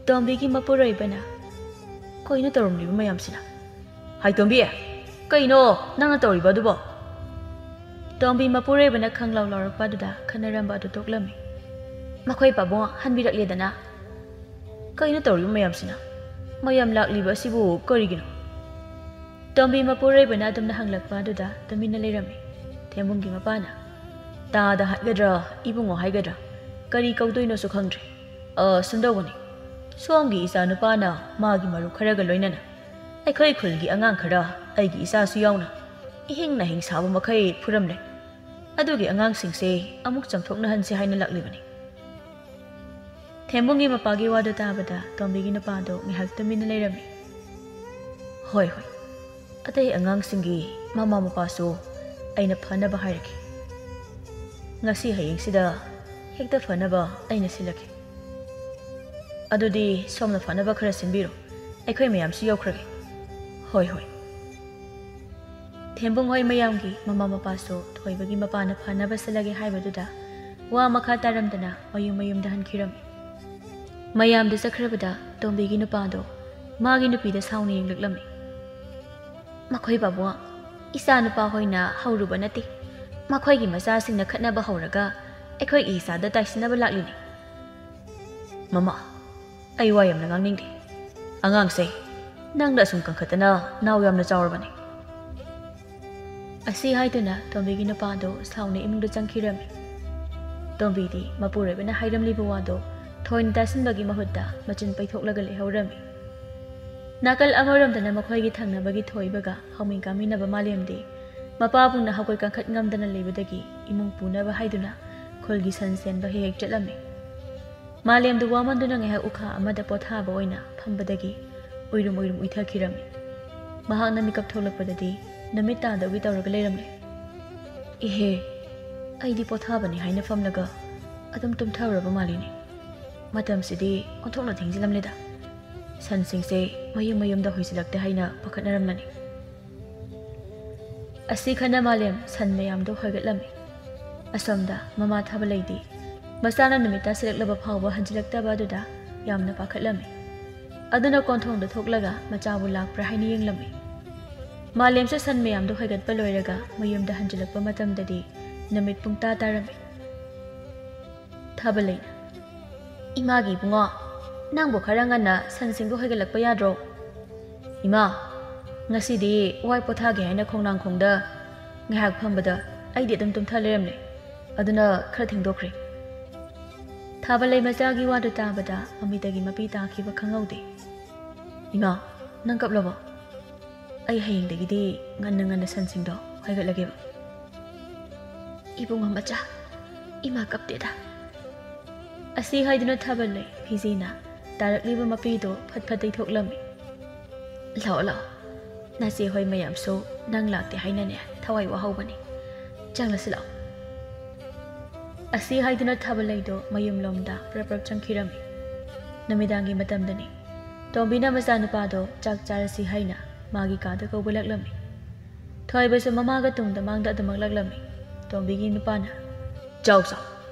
ꯇꯣꯝꯕꯤꯒꯤ ꯃꯄꯨꯔꯣꯏꯕꯅ, "ꯀꯩꯅꯣ ꯇꯧꯔꯝꯂꯤꯕ ꯃꯌꯥꯝꯁꯤꯅ? ꯍꯥꯏ ꯇꯣꯝꯕꯤ, ꯀꯩꯅꯣ ꯅꯪꯅ ꯇꯧꯔꯤꯕ ꯑꯗꯨꯕꯣ?" ꯇꯣꯝꯕꯤ ꯃꯄꯨꯔꯣꯏꯕꯅ ꯈꯪꯂꯥꯎ ꯂꯥꯎꯔꯛꯄ ꯑꯗꯨꯗ ꯈꯠꯅꯔꯝꯕ ꯑꯗꯨ ꯇꯣꯛꯂꯝꯃꯤ꯫ ꯃꯈꯣꯏ ꯄꯥꯕꯨꯡ ꯍꯟꯕꯤꯔꯛꯂꯦꯗꯅ꯫ ꯀꯩꯅꯣ ꯇꯧꯔꯤꯕ ꯃꯌꯥꯝꯁꯤꯅ? ꯃꯌꯥꯝ ꯂꯥꯛꯂꯤꯕ ꯑꯁꯤꯕꯨ ꯀꯔꯤꯒꯤꯅꯣ? ꯇꯣꯝꯕꯤ ꯃꯄꯨꯔꯣꯏꯕꯅ ꯑꯗꯨꯝꯅ ꯍꯪꯂꯛꯄ ꯑꯗꯨꯗ ꯇꯨꯃꯤꯟꯅ ꯂꯩꯔꯝꯃꯤ ꯊꯦꯝꯕꯨꯡꯒꯤ ꯃꯄꯥꯅ꯫ ꯇꯥꯗ ꯍꯥꯏꯒꯗ꯭ꯔꯥ, ꯏꯕꯨꯡꯉꯣ ꯍꯥꯏꯒꯗ꯭ꯔꯥ, ꯀꯔꯤ ꯀꯧꯗꯣꯏꯅꯣꯁꯨ ꯈꯪꯗ꯭ꯔꯦ꯫ ꯑ, ꯁꯨꯝ ꯇꯧꯕꯅꯤ꯫ ꯁꯣꯝꯒꯤ ꯏꯆꯥ ꯅꯨꯄꯥꯅ ꯃꯥꯒꯤ ꯃꯔꯨꯞ ꯈꯔꯒ ꯂꯣꯏꯅꯅ ꯑꯩꯈꯣꯏ ꯈꯨꯜꯒꯤ ꯑꯉꯥꯡ ꯈꯔ, ꯑꯩꯒꯤ ꯏꯆꯥꯁꯨ ꯌꯥꯎꯅ, ꯏꯍꯤꯡ ꯅꯥꯍꯤꯡ ꯁꯥꯕ ꯃꯈꯩ ꯐꯨꯔꯝꯂꯦ꯫ ꯑꯗꯨꯒꯤ ꯑꯉꯥꯡꯁꯤꯡꯁꯦ ꯑꯃꯨꯛ ꯆꯝꯊꯣꯛꯅꯍꯟꯁꯤ ꯍꯥꯏꯅ ꯂꯥꯛꯂꯤꯕꯅꯤ꯫ ꯊꯦꯝꯕꯨꯡꯒꯤ ꯃꯄꯥꯒꯤ ꯋꯥꯗꯨ ꯇꯥꯕꯗ ꯇꯣꯝꯕꯤꯒꯤ ꯅꯨꯄꯥꯗꯨ ꯉꯥꯏꯍꯥꯛ ꯇꯨꯃꯤꯟꯅ ꯂꯩꯔꯝꯃꯤ꯫ ꯍꯣꯏ, ꯍꯣꯏ꯫ ꯑꯇꯩ ꯑꯉꯥꯡꯁꯤꯡꯒꯤ ꯃꯃꯥ ꯃꯄꯥꯁꯨ ꯑꯩꯅ ꯐꯅꯕ ꯍꯥꯏꯔꯛꯀꯦ꯫ ꯉꯁꯤ ꯍꯌꯦꯡꯁꯤꯗ ꯍꯦꯛꯇ ꯐꯅꯕ ꯑꯩꯅ ꯁꯤꯜꯂꯛꯀꯦ꯫ ꯑꯗꯨꯗꯤ ꯁꯣꯝꯅ ꯐꯅꯕ ꯈꯔ ꯁꯤꯟꯕꯤꯔꯣ꯫ ꯑꯩꯈꯣꯏ ꯃꯌꯥꯝꯁꯨ ꯌꯧꯈ꯭ꯔꯒꯦ꯫ ꯍꯣꯏ, ꯍꯣꯏ꯫ ꯊꯦꯝꯕꯨꯡ ꯍꯣꯏ ꯃꯌꯥꯝꯒꯤ ꯃꯃꯥ ꯃꯄꯥꯁꯨ ꯊꯣꯏꯕꯒꯤ ꯃꯄꯥꯅ ꯐꯅꯕ ꯁꯤꯜꯂꯒꯦ ꯍꯥꯏꯕꯗꯨꯗ ꯋꯥ ꯃꯈꯥ ꯇꯥꯔꯝꯗꯅ ꯃꯌꯨꯝ ꯃꯌꯨꯝꯗ ꯍꯟꯈꯤꯔꯝꯃꯤ꯫ ꯃꯌꯥꯝꯗꯨ ꯆꯠꯈ꯭ꯔꯕꯗ ꯇꯣꯝꯕꯤꯒꯤ ꯅꯨꯄꯥꯗꯣ ꯃꯥꯒꯤ ꯅꯨꯄꯤꯗ ꯁꯥꯎꯅ ꯌꯦꯡꯂꯛꯂꯝꯃꯤ꯫ ꯃꯈꯣꯏ ꯄꯥꯕꯨꯡ, ꯏꯆꯥ ꯅꯨꯄꯥ ꯍꯣꯏꯅ ꯍꯧꯔꯨꯕ ꯅꯠꯇꯦ꯫ ꯃꯈꯣꯏꯒꯤ ꯃꯆꯥꯁꯤꯡꯅ ꯈꯠꯅꯕ ꯍꯧꯔꯒ ꯑꯩꯈꯣꯏꯒꯤ ꯏꯆꯥꯗ ꯇꯥꯏꯁꯤꯟꯅꯕ ꯂꯥꯛꯂꯤꯅꯤ꯫ ꯃꯃꯥ, ꯑꯩ ꯋꯥ ꯌꯥꯝꯅ ꯉꯥꯡꯅꯤꯡꯗꯦ꯫ ꯑꯉꯥꯡꯁꯦ, ꯅꯪꯅ ꯑꯁꯨꯝ ꯀꯟꯈꯠꯇꯅ ꯅꯥꯎ ꯌꯥꯝꯅ ꯆꯥꯎꯔꯕꯅꯤ꯫ ꯑꯁꯤ ꯍꯥꯏꯗꯨꯅ ꯇꯣꯝꯕꯤꯒꯤ ꯅꯨꯄꯥꯗꯨ ꯁꯥꯎꯅ ꯏꯃꯨꯡꯗ ꯆꯪꯈꯤꯔꯝꯃꯤ꯫ ꯇꯣꯝꯕꯤꯗꯤ ꯃꯄꯨꯔꯣꯏꯕꯅ ꯍꯥꯏꯔꯝꯂꯤꯕ ꯋꯥꯗꯨ ꯊꯣꯏꯅ ꯇꯥꯁꯤꯟꯕꯒꯤ ꯃꯍꯨꯠꯇ ꯃꯆꯤꯟ ꯄꯩꯊꯣꯛꯂꯒ ꯂꯩꯍꯧꯔꯝꯃꯤ꯫ ꯅꯥꯀꯜ ꯑꯃꯔꯣꯝꯗꯅ ꯃꯈꯣꯏꯒꯤ ꯊꯪꯅꯕꯒꯤ ꯊꯣꯏꯕꯒ ꯍꯧꯃꯤꯟ ꯀꯥꯃꯤꯟꯅꯕ ꯃꯥꯂꯦꯝꯗꯤ ꯃꯄꯥꯕꯨꯡꯅ ꯍꯧꯒꯠ ꯀꯥꯡꯈꯠ ꯉꯝꯗꯅ ꯂꯩꯕꯗꯒꯤ ꯏꯃꯨꯡ ꯄꯨꯅꯕ ꯍꯥꯏꯗꯨꯅ ꯈꯨꯜꯒꯤ ꯁꯟ ꯆꯦꯟꯕ ꯍꯦꯛ ꯍꯦꯛ ꯆꯠꯂꯝꯃꯤ꯫ ꯃꯥꯂꯦꯝꯗꯨ ꯋꯥꯃꯟꯗꯨꯅ ꯉꯥꯏꯍꯥꯛ ꯎꯈꯥ ꯑꯃꯗ ꯄꯣꯊꯥꯕ ꯑꯣꯏꯅ ꯐꯝꯕꯗꯒꯤ ꯎꯏꯔꯨꯝ ꯎꯏꯔꯨꯝ ꯎꯏꯊꯈꯤꯔꯝꯃꯤ꯫ ꯃꯍꯥꯛꯅ ꯃꯤꯀꯞ ꯊꯣꯛꯂꯛꯄꯗꯗꯤ ꯅꯨꯃꯤꯠ ꯇꯥꯗꯧꯒꯤ ꯇꯧꯔꯒ ꯂꯩꯔꯝꯂꯦ꯫ ꯏꯍꯦ, ꯑꯩꯗꯤ ꯄꯣꯊꯥꯕꯅꯤ ꯍꯥꯏꯅ ꯐꯝꯂꯒ ꯑꯗꯨꯝ ꯇꯨꯝꯊꯔꯨꯔꯕ ꯃꯥꯜꯂꯤꯅꯦ꯫ ꯃꯇꯝꯁꯤꯗꯤ ꯑꯣꯟꯊꯣꯛꯅ ꯊꯦꯡꯖꯤꯜꯂꯝꯂꯦꯗ꯫ ꯁꯟꯁꯤꯡꯁꯦ ꯃꯌꯨꯝ ꯃꯌꯨꯝꯗ ꯍꯣꯏꯁꯤꯜꯂꯛꯇꯦ ꯍꯥꯏꯅ ꯄꯥꯈꯠꯅꯔꯝꯂꯅꯤ꯫ ꯑꯁꯤ ꯈꯟꯅ ꯃꯥꯂꯦꯝ ꯁꯟ ꯃꯌꯥꯝꯗꯨ ꯍꯣꯏꯒꯠꯂꯝꯃꯤ꯫ ꯑꯁꯣꯝꯗ ꯃꯃꯥ ꯊꯥꯕꯂꯩꯗꯤ ꯃꯆꯥꯅ ꯅꯨꯃꯤꯠ ꯇꯥꯁꯤꯜꯂꯛꯂꯕ ꯐꯥꯎꯕ ꯍꯟꯖꯤꯜꯂꯛꯇꯕ ꯑꯗꯨꯗ ꯌꯥꯝꯅ ꯄꯥꯈꯠꯂꯝꯃꯤ꯫ ꯑꯗꯨꯅ ꯀꯣꯟꯊꯣꯡꯗ ꯊꯣꯛꯂꯒ ꯃꯆꯥꯕꯨ ꯂꯥꯛꯄ꯭ꯔꯥ ꯍꯥꯏꯅ ꯌꯦꯡꯂꯝꯃꯤ꯫ ꯃꯥꯂꯦꯝꯁꯨ ꯁꯟ ꯃꯌꯥꯝꯗꯨ ꯍꯣꯏꯒꯠꯄ ꯂꯣꯏꯔꯒ ꯃꯌꯨꯝꯗ ꯍꯟꯖꯤꯜꯂꯛꯄ ꯃꯇꯝꯗꯗꯤ ꯅꯨꯃꯤꯠ ꯄꯨꯡꯇꯥ ꯇꯥꯔꯝꯃꯤ꯫ ꯊꯥꯕꯂꯩꯅ "ꯏꯃꯥꯒꯤ ꯏꯕꯨꯡꯉꯣ, ꯅꯪꯕꯨ ꯈꯔ ꯉꯟꯅ ꯁꯟꯁꯤꯡꯗꯨ ꯍꯣꯏꯒꯠꯂꯛꯄ ꯌꯥꯗ꯭ꯔꯣ?" "ꯏꯃꯥ, ꯉꯁꯤꯗꯤ ꯋꯥꯏ ꯄꯣꯊꯥꯒꯦ ꯍꯥꯏꯅ ꯈꯣꯡꯅꯥꯡꯈꯣꯡꯗ ꯉꯥꯏꯍꯥꯛ ꯐꯝꯕꯗ ꯑꯩꯗꯤ ꯑꯗꯨꯝ ꯇꯨꯝꯊ ꯂꯩꯔꯝꯂꯦ꯫ ꯑꯗꯨꯅ ꯈꯔ ꯊꯦꯡꯗꯣꯛꯈ꯭ꯔꯦ꯫" ꯊꯥꯕꯜꯂꯩ ꯃꯆꯥꯒꯤ ꯋꯥꯗꯨ ꯇꯥꯕꯗ ꯃꯃꯤꯠꯇꯒꯤ ꯃꯄꯤ ꯇꯥꯈꯤꯕ ꯈꯪꯍꯧꯗꯦ꯫ "ꯏꯃꯥ, ꯅꯪ ꯀꯞꯂꯕꯣ? ꯑꯩ ꯍꯌꯦꯡꯗꯒꯤꯗꯤ ꯉꯟꯅ ꯉꯟꯅ ꯁꯟꯁꯤꯡꯗꯣ ꯍꯣꯏꯒꯠꯂꯒꯦꯕ꯫" "ꯏꯕꯨꯡꯉꯣ ꯃꯆꯥ, ꯏꯃꯥ ꯀꯞꯇꯦꯗ꯫" ꯑꯁꯤ ꯍꯥꯏꯗꯨꯅ ꯊꯥꯕꯜꯂꯩ ꯐꯤꯖꯤꯅ ꯇꯥꯔꯛꯂꯤꯕ ꯃꯄꯤꯗꯣ ꯐꯠ ꯐꯠ ꯇꯩꯊꯣꯛꯂꯝꯃꯤ꯫ "ꯂꯥꯛꯑꯣ, ꯂꯥꯛꯑꯣ꯫ ꯅꯆꯦ ꯍꯣꯏ ꯃꯌꯥꯝꯁꯨ ꯅꯪ ꯂꯥꯛꯇꯦ ꯍꯥꯏꯅꯅꯦ ꯊꯋꯥꯏ ꯋꯥꯍꯧꯕꯅꯤ꯫ ꯆꯪꯂꯁꯤ ꯂꯥꯛꯑꯣ꯫" ꯑꯁꯤ ꯍꯥꯏꯗꯨꯅ ꯊꯥꯕꯜꯂꯩꯗꯣ ꯃꯌꯨꯝꯂꯣꯝꯗ ꯄ꯭ꯔꯞ ꯄ꯭ꯔꯞ ꯆꯪꯈꯤꯔꯝꯃꯤ꯫ ꯅꯨꯃꯤꯗꯥꯡꯒꯤ ꯃꯇꯝꯗꯅꯤ꯫ ꯇꯣꯝꯕꯤꯅ ꯃꯆꯥꯅꯨꯄꯥꯗꯣ ꯆꯥꯛ ꯆꯥꯔꯁꯤ ꯍꯥꯏꯅ ꯃꯥꯒꯤ ꯀꯥꯗ ꯀꯧꯕꯂꯛꯂꯝꯃꯤ꯫ ꯊꯣꯏꯕꯁꯨ ꯃꯃꯥꯒ ꯇꯨꯡꯗ ꯃꯥꯡꯗ ꯑꯗꯨꯃꯛ ꯂꯥꯛꯂꯝꯃꯤ꯫ ꯇꯣꯝꯕꯤꯒꯤ ꯅꯨꯄꯥꯅ, "ꯆꯥꯎ, ꯆꯥꯎ꯫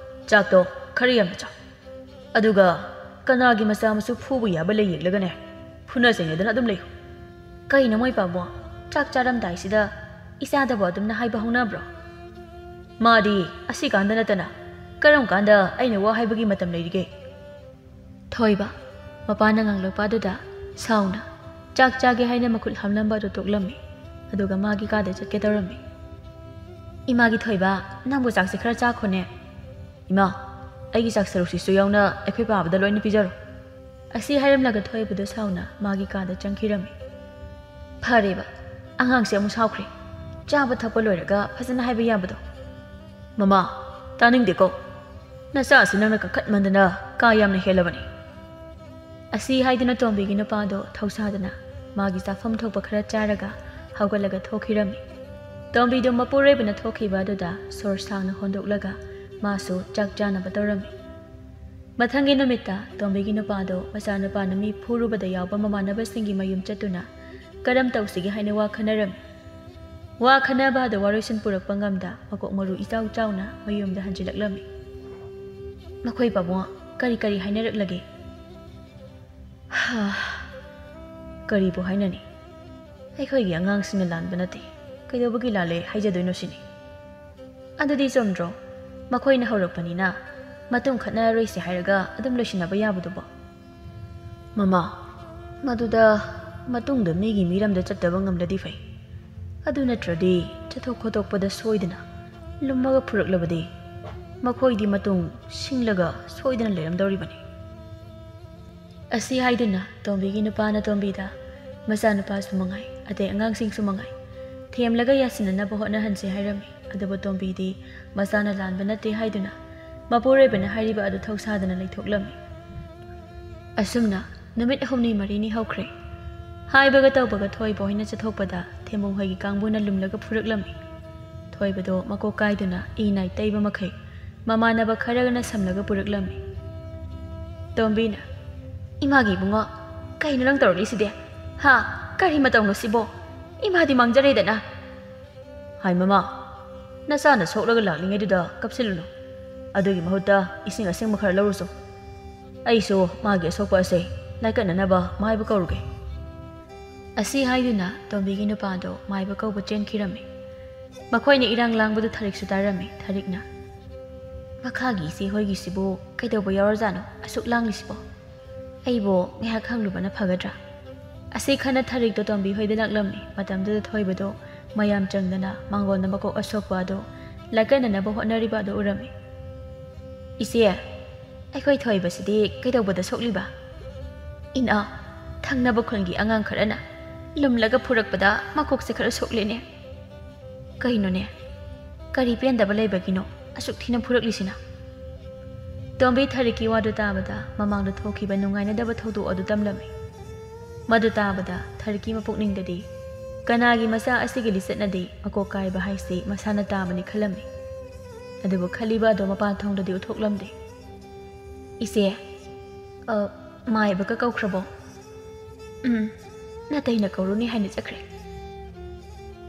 ꯆꯥꯛꯇꯣ ꯈꯔ ꯌꯥꯝꯅ ꯆꯥꯎ꯫ ꯑꯗꯨꯒ ꯀꯅꯥꯒꯤ ꯃꯆꯥ ꯃꯁꯨ ꯐꯨꯕ ꯌꯥꯕ ꯂꯩ ꯌꯦꯛꯂꯒꯅꯦ ꯐꯨꯅ ꯆꯩꯅꯗꯅ ꯑꯗꯨꯝ ꯂꯩꯌꯨ꯫ ꯀꯩꯅꯣ ꯃꯣꯏ ꯄꯥꯕꯨꯡ, ꯆꯥꯛ ꯆꯥꯔꯝꯗꯥꯏꯁꯤꯗ ꯏꯆꯥꯗꯕꯨ ꯑꯗꯨꯝꯅ ꯍꯥꯏꯕ ꯍꯧꯅꯕ꯭ꯔꯣ? ꯃꯥꯗꯤ ꯑꯁꯤꯀꯥꯟꯗ ꯅꯠꯇꯅ ꯀꯔꯝ ꯀꯥꯟꯗ ꯑꯩꯅ ꯋꯥ ꯍꯥꯏꯕꯒꯤ ꯃꯇꯝ ꯂꯩꯔꯤꯒꯦ?" ꯊꯣꯏꯕ, ꯃꯄꯥꯅ ꯉꯥꯡꯂꯛꯄ ꯑꯗꯨꯗ ꯁꯥꯎꯅ ꯆꯥꯛ ꯆꯥꯒꯦ ꯍꯥꯏꯅ ꯃꯈꯨꯠ ꯍꯥꯝꯂꯝꯕ ꯑꯗꯨ ꯇꯣꯛꯂꯝꯃꯤ꯫ ꯑꯗꯨꯒ ꯃꯥꯒꯤ ꯀꯥꯗ ꯆꯠꯀꯦ ꯇꯧꯔꯝꯃꯤ꯫ "ꯏꯃꯥꯒꯤ ꯊꯣꯏꯕ, ꯅꯪꯕꯨ ꯆꯥꯛꯁꯦ ꯈꯔ ꯆꯥꯈꯣꯅꯦ꯫" "ꯏꯃꯥ, ꯑꯩꯒꯤ ꯆꯥꯛ ꯁꯔꯨꯛꯁꯤꯁꯨ ꯌꯥꯎꯅ ꯑꯩꯈꯣꯏ ꯄꯥꯕꯗ ꯂꯣꯏꯅ ꯄꯤꯖꯔꯣ꯫" ꯑꯁꯤ ꯍꯥꯏꯔꯝꯂꯒ ꯊꯣꯏꯕꯗꯨ ꯁꯥꯎꯅ ꯃꯥꯒꯤ ꯀꯥꯗ ꯆꯪꯈꯤꯔꯝꯃꯤ꯫ ꯐꯔꯦꯕ, ꯑꯉꯥꯡꯁꯦ ꯑꯃꯨꯛ ꯁꯥꯎꯈ꯭ꯔꯦ꯫ ꯆꯥꯕ ꯊꯛꯄ ꯂꯣꯏꯔꯒ ꯐꯖꯅ ꯍꯥꯏꯕ ꯌꯥꯕꯗꯣ꯫ "ꯃꯃꯥ, ꯇꯥꯅꯤꯡꯗꯦꯀꯣ꯫ ꯅꯆꯥꯁꯤ ꯅꯪꯅ ꯀꯟꯈꯠꯃꯟꯗꯅ ꯀꯥ ꯌꯥꯝꯅ ꯍꯦꯜꯂꯕꯅꯤ꯫" ꯑꯁꯤ ꯍꯥꯏꯗꯨꯅ ꯇꯣꯝꯕꯤꯒꯤ ꯅꯨꯄꯥꯗꯣ ꯊꯧꯁꯥꯗꯅ ꯃꯥꯒꯤ ꯆꯥꯐꯝ ꯊꯣꯛꯄ ꯈꯔ ꯆꯥꯔꯒ ꯍꯧꯒꯠꯂꯒ ꯊꯣꯛꯈꯤꯔꯝꯃꯤ꯫ ꯇꯣꯝꯕꯤꯗꯨ ꯃꯄꯨꯔꯣꯏꯕꯅ ꯊꯣꯛꯈꯤꯕ ꯑꯗꯨꯗ ꯁꯣꯔ ꯁꯥꯡꯅ ꯍꯣꯟꯗꯣꯛꯂꯒ ꯃꯥꯁꯨ ꯆꯥꯛ ꯆꯥꯅꯕ ꯇꯧꯔꯝꯃꯤ꯫ ꯃꯊꯪꯒꯤ ꯅꯨꯃꯤꯠꯇ ꯇꯣꯝꯕꯤꯒꯤ ꯅꯨꯄꯥꯗꯣ ꯃꯆꯥꯅꯨꯄꯥꯅ ꯃꯤ ꯐꯨꯔꯨꯕꯗ ꯌꯥꯎꯕ ꯃꯃꯥꯟꯅꯕꯁꯤꯡꯒꯤ ꯃꯌꯨꯝ ꯆꯠꯇꯨꯅ ꯀꯔꯝ ꯇꯧꯁꯤꯒꯦ ꯍꯥꯏꯅ ꯋꯥ ꯈꯟꯅꯔꯝꯃꯤ꯫ ꯋꯥ ꯈꯟꯅꯕ ꯑꯗꯨ ꯋꯥꯔꯣꯏꯁꯤꯟ ꯄꯨꯔꯛꯄ ꯉꯝꯗ ꯃꯀꯣꯛ ꯃꯔꯨ ꯏꯆꯥꯎ ꯆꯥꯎꯅ ꯃꯌꯨꯝꯗ ꯍꯟꯖꯤꯜꯂꯛꯂꯝꯃꯤ꯫ "ꯃꯈꯣꯏ ꯄꯥꯕꯨꯡ ꯀꯔꯤ ꯀꯔꯤ ꯍꯥꯏꯅꯔꯛꯂꯒꯦ?" "ꯍꯥ, ꯀꯔꯤꯕꯨ ꯍꯥꯏꯅꯅꯤ? ꯑꯩꯈꯣꯏꯒꯤ ꯑꯉꯥꯡꯁꯤꯡꯅ ꯂꯥꯟꯕ ꯅꯠꯇꯦ꯫ ꯀꯩꯗꯧꯕꯒꯤ ꯂꯥꯜꯂꯦ ꯍꯥꯏꯖꯗꯣꯏꯅꯣ ꯁꯤꯅꯤ꯫ ꯑꯗꯨꯗꯤ ꯆꯨꯝꯗ꯭ꯔꯣ? ꯃꯈꯣꯏꯅ ꯍꯧꯔꯛꯄꯅꯤꯅ ꯃꯇꯨꯡ ꯈꯠꯅꯔꯔꯣꯏꯁꯦ ꯍꯥꯏꯔꯒ ꯑꯗꯨꯝ ꯂꯣꯏꯁꯤꯟꯅꯕ ꯌꯥꯕꯗꯨꯕꯣ? ꯃꯃꯥ, ꯃꯗꯨꯗ ꯃꯇꯨꯡꯗ ꯃꯤꯒꯤ ꯃꯤꯔꯝꯗ ꯆꯠꯇꯕ ꯉꯝꯂꯗꯤ ꯐꯩ꯫ ꯑꯗꯨ ꯅꯠꯇ꯭ꯔꯗꯤ ꯆꯠꯊꯣꯛ ꯈꯣꯠꯇꯣꯛꯄꯗ ꯁꯣꯏꯗꯅ ꯂꯨꯝꯃꯒ ꯐꯨꯔꯛꯂꯕꯗꯤ ꯃꯈꯣꯏꯗꯤ ꯃꯇꯨꯡ ꯁꯤꯡꯂꯒ ꯁꯣꯏꯗꯅ ꯂꯩꯔꯝꯗꯧꯔꯤꯕꯅꯤ꯫ ꯑꯁꯤ ꯍꯥꯏꯗꯨꯅ ꯇꯣꯝꯕꯤꯒꯤ ꯅꯨꯄꯥꯅ ꯇꯣꯝꯕꯤꯗ ꯃꯆꯥꯅꯨꯄꯥꯁꯨ ꯃꯉꯥꯏ, ꯑꯇꯩ ꯑꯉꯥꯡꯁꯤꯡꯁꯨ ꯃꯉꯥꯏ, ꯊꯦꯝꯂꯒ ꯌꯥꯁꯤꯟꯅꯅꯕ ꯍꯣꯠꯅꯍꯟꯁꯦ ꯍꯥꯏꯔꯝꯃꯤ꯫ ꯑꯗꯨꯕꯨ ꯇꯣꯝꯕꯤꯗꯤ ꯃꯆꯥꯅ ꯂꯥꯟꯕ ꯅꯠꯇꯦ ꯍꯥꯏꯗꯨꯅ ꯃꯄꯨꯔꯣꯏꯕꯅ ꯍꯥꯏꯔꯤꯕ ꯑꯗꯨ ꯊꯧꯁꯥꯗꯅ ꯂꯩꯊꯣꯛꯂꯝꯃꯤ꯫ ꯑꯁꯨꯝꯅ ꯅꯨꯃꯤꯠ ꯍꯨꯝꯅꯤ ꯃꯔꯤꯅꯤ ꯍꯧꯈ꯭ꯔꯦ꯫ ꯍꯥꯏꯕꯒ ꯇꯧꯕꯒ ꯊꯣꯏꯕ ꯍꯣꯏꯅ ꯆꯠꯊꯣꯛꯄꯗ ꯊꯦꯝꯕꯨꯡ ꯍꯣꯏꯒꯤ ꯀꯥꯡꯕꯨꯅ ꯂꯨꯝꯂꯒ ꯐꯨꯔꯛꯂꯝꯃꯤ꯫ ꯊꯣꯏꯕꯗꯣ ꯃꯀꯣꯛ ꯀꯥꯏꯗꯨꯅ ꯏ ꯅꯥꯏ ꯇꯩꯕ ꯃꯈꯩ ꯃꯃꯥꯟꯅꯕ ꯈꯔꯒꯅ ꯁꯝꯂꯒ ꯄꯨꯔꯛꯂꯝꯃꯤ꯫ ꯇꯣꯝꯕꯤꯅ, "ꯏꯃꯥꯒꯤ ꯏꯕꯨꯡꯉꯣ, ꯀꯩꯅꯣ ꯅꯪ ꯇꯧꯔꯛꯂꯤꯁꯤꯗꯤ? ꯍꯥ? ꯀꯔꯤ ꯃꯇꯧꯅꯣ ꯁꯤꯕꯣ? ꯏꯃꯥꯗꯤ ꯃꯥꯡꯖꯔꯦꯗꯅ!" "ꯍꯥꯏ ꯃꯃꯥ, ꯅꯆꯥꯅ ꯁꯣꯛꯂꯒ ꯂꯥꯛꯂꯤꯉꯩꯗꯨꯗ ꯀꯞꯁꯤꯜꯂꯨꯅꯨ꯫ ꯑꯗꯨꯒꯤ ꯃꯍꯨꯠꯇ ꯏꯁꯤꯡ ꯑꯁꯦꯡꯕ ꯈꯔ ꯂꯧꯔꯨꯆꯣ꯫ ꯑꯩꯁꯨ ꯃꯥꯒꯤ ꯑꯁꯣꯛꯄ ꯑꯁꯦ ꯂꯥꯏꯀꯠꯅꯅꯕ ꯃꯥꯏꯕ ꯀꯧꯔꯨꯒꯦ꯫" ꯑꯁꯤ ꯍꯥꯏꯗꯨꯅ ꯇꯣꯝꯕꯤꯒꯤ ꯅꯨꯄꯥꯗꯣ ꯃꯥꯏꯕ ꯀꯧꯕ ꯆꯦꯟꯈꯤꯔꯝꯃꯤ꯫ ꯃꯈꯣꯏꯅ ꯏꯔꯥꯡ ꯂꯥꯡꯕꯗꯨ ꯊꯔꯤꯛꯁꯨ ꯇꯥꯔꯝꯃꯤ꯫ ꯊꯔꯤꯛꯅ, "ꯃꯈꯥꯒꯤ ꯏꯆꯦ ꯍꯣꯏꯒꯤꯁꯤꯕꯨ ꯀꯩꯗꯧꯕ ꯌꯥꯎꯔꯖꯥꯠꯅꯣ ꯑꯁꯨꯛ ꯂꯥꯡꯂꯤꯁꯤꯕꯣ? ꯑꯩꯕꯨ ꯉꯥꯏꯍꯥꯛ ꯍꯪꯂꯨꯕꯅ ꯐꯒꯗ꯭ꯔꯥ?" ꯑꯁꯤ ꯈꯟꯅ ꯊꯔꯤꯛꯇꯣ ꯇꯣꯝꯕꯤ ꯍꯣꯏꯗ ꯂꯥꯛꯂꯝꯃꯤ꯫ ꯃꯇꯝꯗꯨꯗ ꯊꯣꯏꯕꯗꯣ ꯃꯌꯥꯝ ꯆꯪꯗꯅ ꯃꯥꯡꯒꯣꯟꯗ ꯃꯀꯣꯛ ꯑꯁꯣꯛꯄ ꯑꯗꯨ ꯂꯥꯏꯀꯠꯅꯅꯕ ꯍꯣꯠꯅꯔꯤꯕ ꯑꯗꯨ ꯎꯔꯝꯃꯤ꯫ "ꯏꯆꯦ, ꯑꯩꯈꯣꯏ ꯊꯣꯏꯕꯁꯤꯗꯤ ꯀꯩꯗꯧꯕꯗ ꯁꯣꯛꯂꯤꯕ? ꯏꯅꯥ, ꯊꯪꯅꯕ ꯈꯨꯟꯒꯤ ꯑꯉꯥꯡ ꯈꯔꯅ ꯂꯨꯝꯂꯒ ꯐꯨꯔꯛꯄꯗ ꯃꯀꯣꯛꯁꯦ ꯈꯔ ꯁꯣꯛꯂꯦꯅꯦ꯫ ꯀꯩꯅꯣꯅꯦ? ꯀꯔꯤ ꯄꯦꯟꯗꯕ ꯂꯩꯕꯒꯤꯅꯣ ꯑꯁꯨꯛ ꯊꯤꯅ ꯐꯨꯔꯛꯂꯤꯁꯤꯅ?" ꯇꯣꯝꯕꯤ ꯊꯔꯤꯛꯀꯤ ꯋꯥꯗꯨ ꯇꯥꯕꯗ ꯃꯃꯥꯡꯗ ꯊꯣꯛꯈꯤꯕ ꯅꯨꯡꯉꯥꯏꯅꯗꯕ ꯊꯧꯗꯣꯛ ꯑꯗꯨ ꯇꯝꯂꯝꯃꯤ꯫ ꯃꯗꯨ ꯇꯥꯕꯗ ꯊꯔꯤꯛꯀꯤ ꯃꯄꯨꯛꯅꯤꯡꯗꯗꯤ ꯀꯅꯥꯒꯤ ꯃꯆꯥ ꯑꯁꯤꯒꯤ ꯂꯤꯆꯠꯅꯗꯤ ꯃꯀꯣꯛ ꯀꯥꯏꯕ ꯍꯥꯏꯁꯤ ꯃꯁꯥꯅ ꯇꯥꯕꯅꯤ ꯈꯜꯂꯝꯃꯤ꯫ ꯑꯗꯨꯕꯨ ꯈꯜꯂꯤꯕ ꯑꯗꯨ ꯃꯄꯥꯟ ꯊꯣꯡꯗꯗꯤ ꯎꯠꯊꯣꯛꯂꯝꯗꯦ꯫ "ꯏꯆꯦ, ꯑ, ꯃꯥꯏꯕꯒ ꯀꯧꯈ꯭ꯔꯕꯣ?" "ꯎꯝ, ꯅꯥꯇꯩꯅ ꯀꯧꯔꯨꯅꯤ ꯍꯥꯏꯅ ꯆꯠꯈ꯭ꯔꯦ꯫"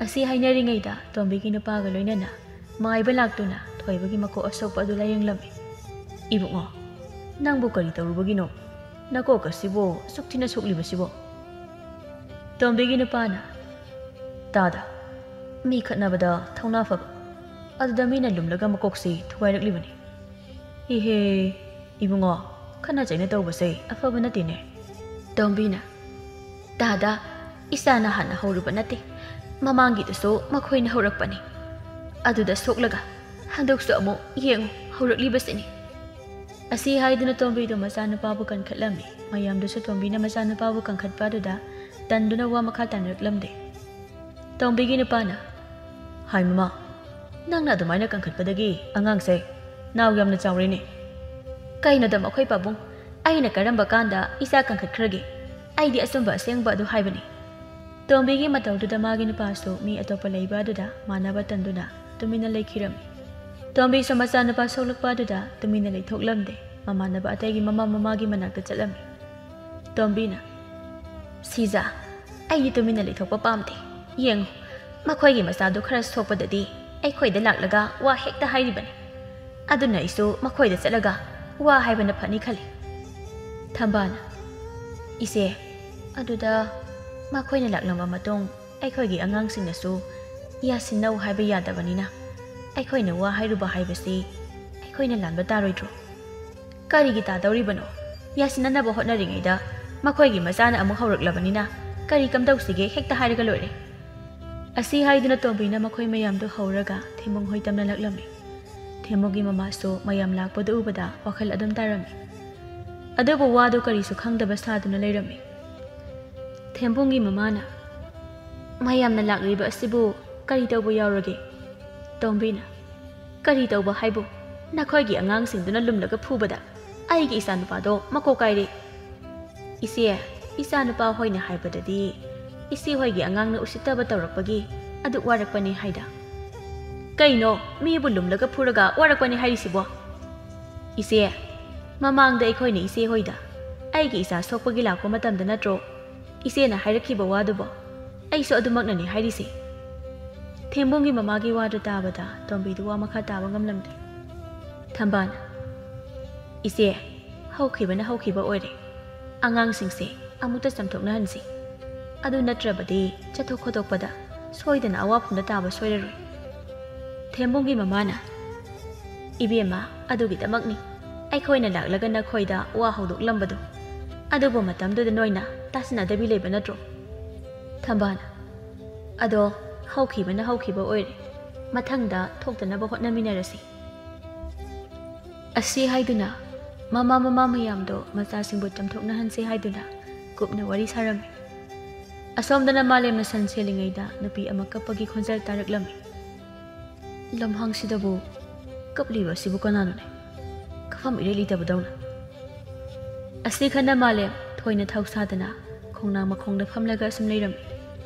ꯑꯁꯤ ꯍꯥꯏꯅꯔꯤꯉꯩꯗ ꯇꯣꯝꯕꯤꯒꯤ ꯅꯨꯄꯥꯒ ꯂꯣꯏꯅꯅ ꯃꯥꯏꯕ ꯂꯥꯛꯇꯨꯅ ꯊꯣꯏꯕꯒꯤ ꯃꯀꯣꯛ ꯑꯁꯣꯛꯄ ꯑꯗꯨ ꯂꯥꯌꯦꯡꯂꯝꯃꯤ꯫ "ꯏꯕꯨꯡꯉꯣ, ꯅꯪꯕꯨ ꯀꯔꯤ ꯇꯧꯔꯨꯕꯒꯤꯅꯣ? ꯅꯀꯣꯛ ꯑꯁꯤꯕꯨ ꯑꯁꯨꯛ ꯊꯤꯅ ꯁꯣꯛꯂꯤꯕꯁꯤꯕꯣ?" ꯇꯣꯝꯕꯤꯒꯤ ꯅꯨꯄꯥꯅ, "ꯇꯥꯗ, ꯃꯤ ꯈꯠꯅꯕꯗ ꯊꯧꯅꯥ ꯐꯕ, ꯑꯗꯨꯗ ꯃꯤꯅ ꯂꯨꯝꯂꯒ ꯃꯀꯣꯛꯁꯤ ꯊꯨꯒꯥꯏꯔꯛꯂꯤꯕꯅꯤ꯫ ꯏꯍꯦ, ꯏꯕꯨꯡꯉꯣ, ꯈꯠꯅ ꯆꯩꯅ ꯇꯧꯕꯁꯦ ꯑꯐꯕ ꯅꯠꯇꯦꯅꯦ꯫ ꯇꯣꯝꯕꯤꯅ, "ꯇꯥꯗ, ꯏꯆꯥꯅ ꯍꯥꯟꯅ ꯍꯧꯔꯨꯕ ꯅꯠꯇꯦ, ꯃꯃꯥꯡꯒꯤꯗꯨꯁꯨ ꯃꯈꯣꯏꯅ ꯍꯧꯔꯛꯄꯅꯤ꯫ ꯑꯗꯨꯗ ꯁꯣꯛꯂꯒ ꯍꯟꯗꯛꯁꯨ ꯑꯃꯨꯛ ꯌꯦꯡꯉꯨ ꯍꯧꯔꯛꯂꯤꯕꯁꯤꯅꯤ"꯫ ꯑꯁꯤ ꯍꯥꯏꯗꯨꯅ ꯇꯣꯝꯕꯤꯗꯨ ꯃꯆꯥꯅꯨꯄꯥꯕꯨ ꯀꯟꯈꯠꯂꯝꯃꯤ꯫ ꯃꯌꯥꯝꯗꯨꯁꯨ ꯇꯣꯝꯕꯤꯅ ꯃꯆꯥꯅꯨꯄꯥꯕꯨ ꯀꯟꯈꯠꯄ ꯑꯗꯨꯗ ꯇꯟꯗꯨꯅ ꯋꯥ ꯃꯈꯥ ꯇꯥꯅꯔꯛꯂꯝꯗꯦ꯫ ꯇꯣꯝꯕꯤꯒꯤ ꯅꯨꯄꯥꯅ, "ꯍꯥꯏ ꯃꯃꯥ, ꯅꯪꯅ ꯑꯗꯨꯃꯥꯏꯅ ꯀꯟꯈꯠꯄꯗꯒꯤ ꯑꯉꯥꯡꯁꯦ ꯅꯥꯎ ꯌꯥꯝꯅ ꯆꯥꯎꯔꯦꯅꯦ"꯫ "ꯀꯩꯅꯣꯗ ꯃꯈꯣꯏ ꯄꯥꯕꯨꯡ, ꯑꯩꯅ ꯀꯔꯝꯕ ꯀꯥꯟꯗ ꯏꯆꯥ ꯀꯟꯈꯠꯈ꯭ꯔꯒꯦ? ꯑꯩꯗꯤ ꯑꯆꯨꯝꯕ ꯑꯁꯦꯡꯕ ꯑꯗꯨ ꯍꯥꯏꯕꯅꯤ"꯫ ꯇꯣꯝꯕꯤꯒꯤ ꯃꯇꯧꯗꯨꯗ ꯃꯥꯒꯤ ꯅꯨꯄꯥꯁꯨ ꯃꯤ ꯑꯇꯣꯞꯄ ꯂꯩꯕ ꯑꯗꯨꯗ ꯃꯥꯟꯅꯕ ꯇꯟꯗꯨꯅ ꯇꯨꯃꯤꯟꯅ ꯂꯩꯈꯤꯔꯝꯃꯤ꯫ ꯇꯣꯝꯕꯤꯁꯨ ꯃꯆꯥꯅꯨꯄꯥ ꯁꯣꯛꯂꯛꯄ ꯑꯗꯨꯗ ꯇꯨꯃꯤꯟꯅ ꯂꯩꯊꯣꯛꯂꯝꯗꯦ꯫ ꯃꯃꯥꯟꯅꯕ ꯑꯇꯩꯒꯤ ꯃꯃꯥ ꯃꯃꯥꯒꯤ ꯃꯅꯥꯛꯇ ꯆꯠꯂꯝꯃꯤ꯫ ꯇꯣꯝꯕꯤꯅ, "ꯁꯤꯖꯥ, ꯑꯩꯗꯤ ꯇꯨꯃꯤꯟꯅ ꯂꯩꯊꯣꯛꯄ ꯄꯥꯝꯗꯦ꯫ ꯌꯦꯡꯉꯨ, ꯃꯈꯣꯏꯒꯤ ꯃꯆꯥꯗꯨ ꯈꯔ ꯁꯣꯛꯄꯗꯗꯤ ꯑꯩꯈꯣꯏꯗ ꯂꯥꯛꯂꯒ ꯋꯥ ꯍꯦꯛꯇ ꯍꯥꯏꯔꯤꯕꯅꯤ꯫ ꯑꯗꯨꯅ ꯑꯩꯁꯨ ꯃꯈꯣꯏꯗ ꯆꯠꯂꯒ ꯋꯥ ꯍꯥꯏꯕꯅ ꯐꯅꯤ ꯈꯜꯂꯤ"꯫ ꯊꯝꯕꯥꯜꯅ, "ꯏꯆꯦ, ꯑꯗꯨꯗ ꯃꯈꯣꯏꯅ ꯂꯥꯛꯂꯝꯕ ꯃꯇꯨꯡ ꯑꯩꯈꯣꯏꯒꯤ ꯑꯉꯥꯡꯁꯤꯡꯅꯁꯨ ꯌꯥꯁꯤꯟꯅꯧ ꯍꯥꯏꯕ ꯌꯥꯗꯕꯅꯤꯅ ꯑꯩꯈꯣꯏꯅ ꯋꯥ ꯍꯥꯏꯔꯨꯕ ꯍꯥꯏꯕꯁꯤ ꯑꯩꯈꯣꯏꯅ ꯂꯥꯟꯕ ꯇꯥꯔꯣꯏꯗ꯭ꯔꯣ? ꯀꯔꯤꯒꯤ ꯇꯥꯗꯧꯔꯤꯕꯅꯣ? ꯌꯥꯁꯤꯟꯅꯅꯕ ꯍꯣꯠꯅꯔꯤꯉꯩꯗ ꯃꯈꯣꯏꯒꯤ ꯃꯆꯥꯅ ꯑꯃꯨꯛ ꯍꯧꯔꯛꯂꯕꯅꯤꯅ ꯀꯔꯤ ꯀꯝꯗꯧꯁꯤꯒꯦ, ꯍꯦꯛꯇ ꯍꯥꯏꯔꯒ ꯂꯣꯏꯔꯦ"꯫ ꯑꯁꯤ ꯍꯥꯏꯗꯨꯅ ꯇꯣꯝꯕꯤꯅ ꯃꯈꯣꯏ ꯃꯌꯥꯝꯗꯨ ꯍꯧꯔꯒ ꯊꯦꯝꯕꯨꯡ ꯍꯣꯏ ꯇꯝꯅ ꯂꯥꯛꯂꯝꯃꯤ꯫ ꯊꯦꯝꯕꯨꯡꯒꯤ ꯃꯃꯥꯁꯨ ꯃꯌꯥꯝ ꯂꯥꯛꯄꯗꯨ ꯎꯕꯗ ꯋꯥꯈꯜ ꯑꯗꯨꯝ ꯇꯥꯔꯝꯃꯤ꯫ ꯑꯗꯨꯕꯨ ꯋꯥꯗꯨ ꯀꯔꯤꯁꯨ ꯈꯪꯗꯕ ꯁꯥꯗꯨꯅ ꯂꯩꯔꯝꯃꯤ꯫ ꯊꯦꯝꯕꯨꯡꯒꯤ ꯃꯃꯥꯅ, "ꯃꯌꯥꯝꯅ ꯂꯥꯛꯂꯤꯕ ꯑꯁꯤꯕꯨ ꯀꯔꯤ ꯇꯧꯕ ꯌꯥꯎꯔꯒꯦ?" ꯇꯣꯝꯕꯤꯅ, "ꯀꯔꯤ ꯇꯧꯕ ꯍꯥꯏꯕꯨ? ꯅꯈꯣꯏꯒꯤ ꯑꯉꯥꯡꯁꯤꯡꯗꯨꯅ ꯂꯨꯝꯂꯒ ꯐꯨꯕꯗ ꯑꯩꯒꯤ ꯏꯆꯥꯅꯨꯄꯥꯗꯣ ꯃꯀꯣꯛ ꯀꯥꯏꯔꯦ"꯫ "ꯏꯆꯦ, ꯏꯆꯥꯅꯨꯄꯥ ꯍꯣꯏꯅ ꯍꯥꯏꯕꯗꯗꯤ ꯏꯆꯦ ꯍꯣꯏꯒꯤ ꯑꯉꯥꯡꯅ ꯎꯁꯤꯠꯇꯕ ꯇꯧꯔꯛꯄꯒꯤ ꯑꯗꯨꯛ ꯋꯥꯔꯛꯄꯅꯤ ꯍꯥꯏꯗ"꯫ "ꯀꯩꯅꯣ, ꯃꯤꯕꯨ ꯂꯨꯝꯂꯒ ꯐꯨꯔꯒ ꯋꯥꯔꯛꯄꯅꯤ ꯍꯥꯏꯔꯤꯁꯤꯕꯣ?" "ꯏꯆꯦ, ꯃꯃꯥꯡꯗ ꯑꯩꯈꯣꯏꯅ ꯏꯆꯦ ꯍꯣꯏꯗ ꯑꯩꯒꯤ ꯏꯆꯥ ꯁꯣꯛꯄꯒꯤ ꯂꯥꯛꯄ ꯃꯇꯝꯗ ꯅꯠꯇ꯭ꯔꯣ ꯏꯆꯦꯅ ꯍꯥꯏꯔꯛꯈꯤꯕ ꯋꯥꯗꯨꯕꯣ? ꯑꯩꯁꯨ ꯑꯗꯨꯃꯛꯅꯅꯤ ꯍꯥꯏꯔꯤꯁꯦ"꯫ ꯊꯦꯝꯕꯨꯡꯒꯤ ꯃꯃꯥꯒꯤ ꯋꯥꯗꯨ ꯇꯥꯕꯗ ꯇꯣꯝꯕꯤꯗꯨ ꯋꯥ ꯃꯈꯥ ꯇꯥꯕ ꯉꯝꯂꯝꯗꯦ꯫ ꯊꯝꯕꯥꯜ, "ꯏꯆꯦ, ꯍꯧꯈꯤꯕꯅ ꯍꯧꯈꯤꯕ ꯑꯣꯏꯔꯦ꯫ ꯑꯉꯥꯡꯁꯤꯡꯁꯦ ꯑꯃꯨꯛꯇ ꯆꯝꯊꯣꯛꯅꯍꯟꯁꯤ꯫ ꯑꯗꯨ ꯅꯠꯇ꯭ꯔꯕꯗꯤ ꯆꯠꯊꯣꯛ ꯈꯣꯠꯇꯣꯛꯄꯗ ꯁꯣꯏꯗꯅ ꯑꯋꯥꯐꯝꯗ ꯇꯥꯕ ꯁꯣꯏꯔꯔꯣꯏ"꯫ ꯊꯦꯝꯕꯨꯡꯒꯤ ꯃꯃꯥꯅ, "ꯏꯕꯦꯝꯃ, ꯑꯗꯨꯒꯤꯗꯃꯛꯅꯤ ꯑꯩꯈꯣꯏꯅ ꯂꯥꯛꯂꯒ ꯅꯈꯣꯏꯗ ꯋꯥ ꯍꯧꯗꯣꯛꯂꯝꯕꯗꯨ꯫ ꯑꯗꯨꯕꯨ ꯃꯇꯝꯗꯨꯗ ꯅꯣꯏꯅ ꯇꯥꯁꯤꯟꯅꯗꯕꯤ ꯂꯩꯕ ꯅꯠꯇ꯭ꯔꯣ?" "ꯊꯝꯕꯥꯜ, ꯑꯗꯣ ꯍꯧꯈꯤꯕꯅ ꯍꯧꯈꯤꯕ ꯑꯣꯏꯔꯦ꯫ ꯃꯊꯪꯗ ꯊꯣꯛꯇꯅꯕ ꯍꯣꯠꯅꯃꯤꯟꯅꯔꯁꯤ꯫" ꯑꯁꯤ ꯍꯥꯏꯗꯨꯅ ꯃꯃꯥ ꯃꯃꯥ ꯃꯌꯥꯝꯗꯣ ꯃꯆꯥꯁꯤꯡꯕꯨ ꯆꯝꯊꯣꯛꯅꯍꯟꯁꯦ ꯍꯥꯏꯗꯨꯅ ꯀꯨꯞꯅ ꯋꯥꯔꯤ ꯁꯥꯔꯝꯃꯤ꯫ ꯑꯁꯣꯝꯗꯅ ꯃꯥꯂꯦꯝꯅ ꯁꯟ ꯁꯦꯜꯂꯤꯉꯩꯗ ꯅꯨꯄꯤ ꯑꯃ ꯀꯞꯄꯒꯤ ꯈꯣꯟꯖꯦꯜ ꯇꯥꯔꯛꯂꯝꯃꯤ꯫ "ꯂꯝꯍꯥꯡꯁꯤꯗꯕꯨ ꯀꯞꯂꯤꯕ ꯑꯁꯤꯕꯨ ꯀꯅꯥꯅꯣꯅꯦ? ꯀꯞꯐꯝ ꯏꯔꯩ ꯂꯩꯇꯕꯗꯧꯅ꯫" ꯑꯁꯤ ꯈꯟꯅ ꯃꯥꯂꯦꯝ ꯊꯣꯏꯅ ꯊꯧꯁꯥꯗꯅ ꯈꯣꯡꯅꯥꯡ ꯃꯈꯣꯡꯗ ꯐꯝꯂꯒ ꯑꯁꯨꯝ ꯂꯩꯔꯝꯃꯤ꯫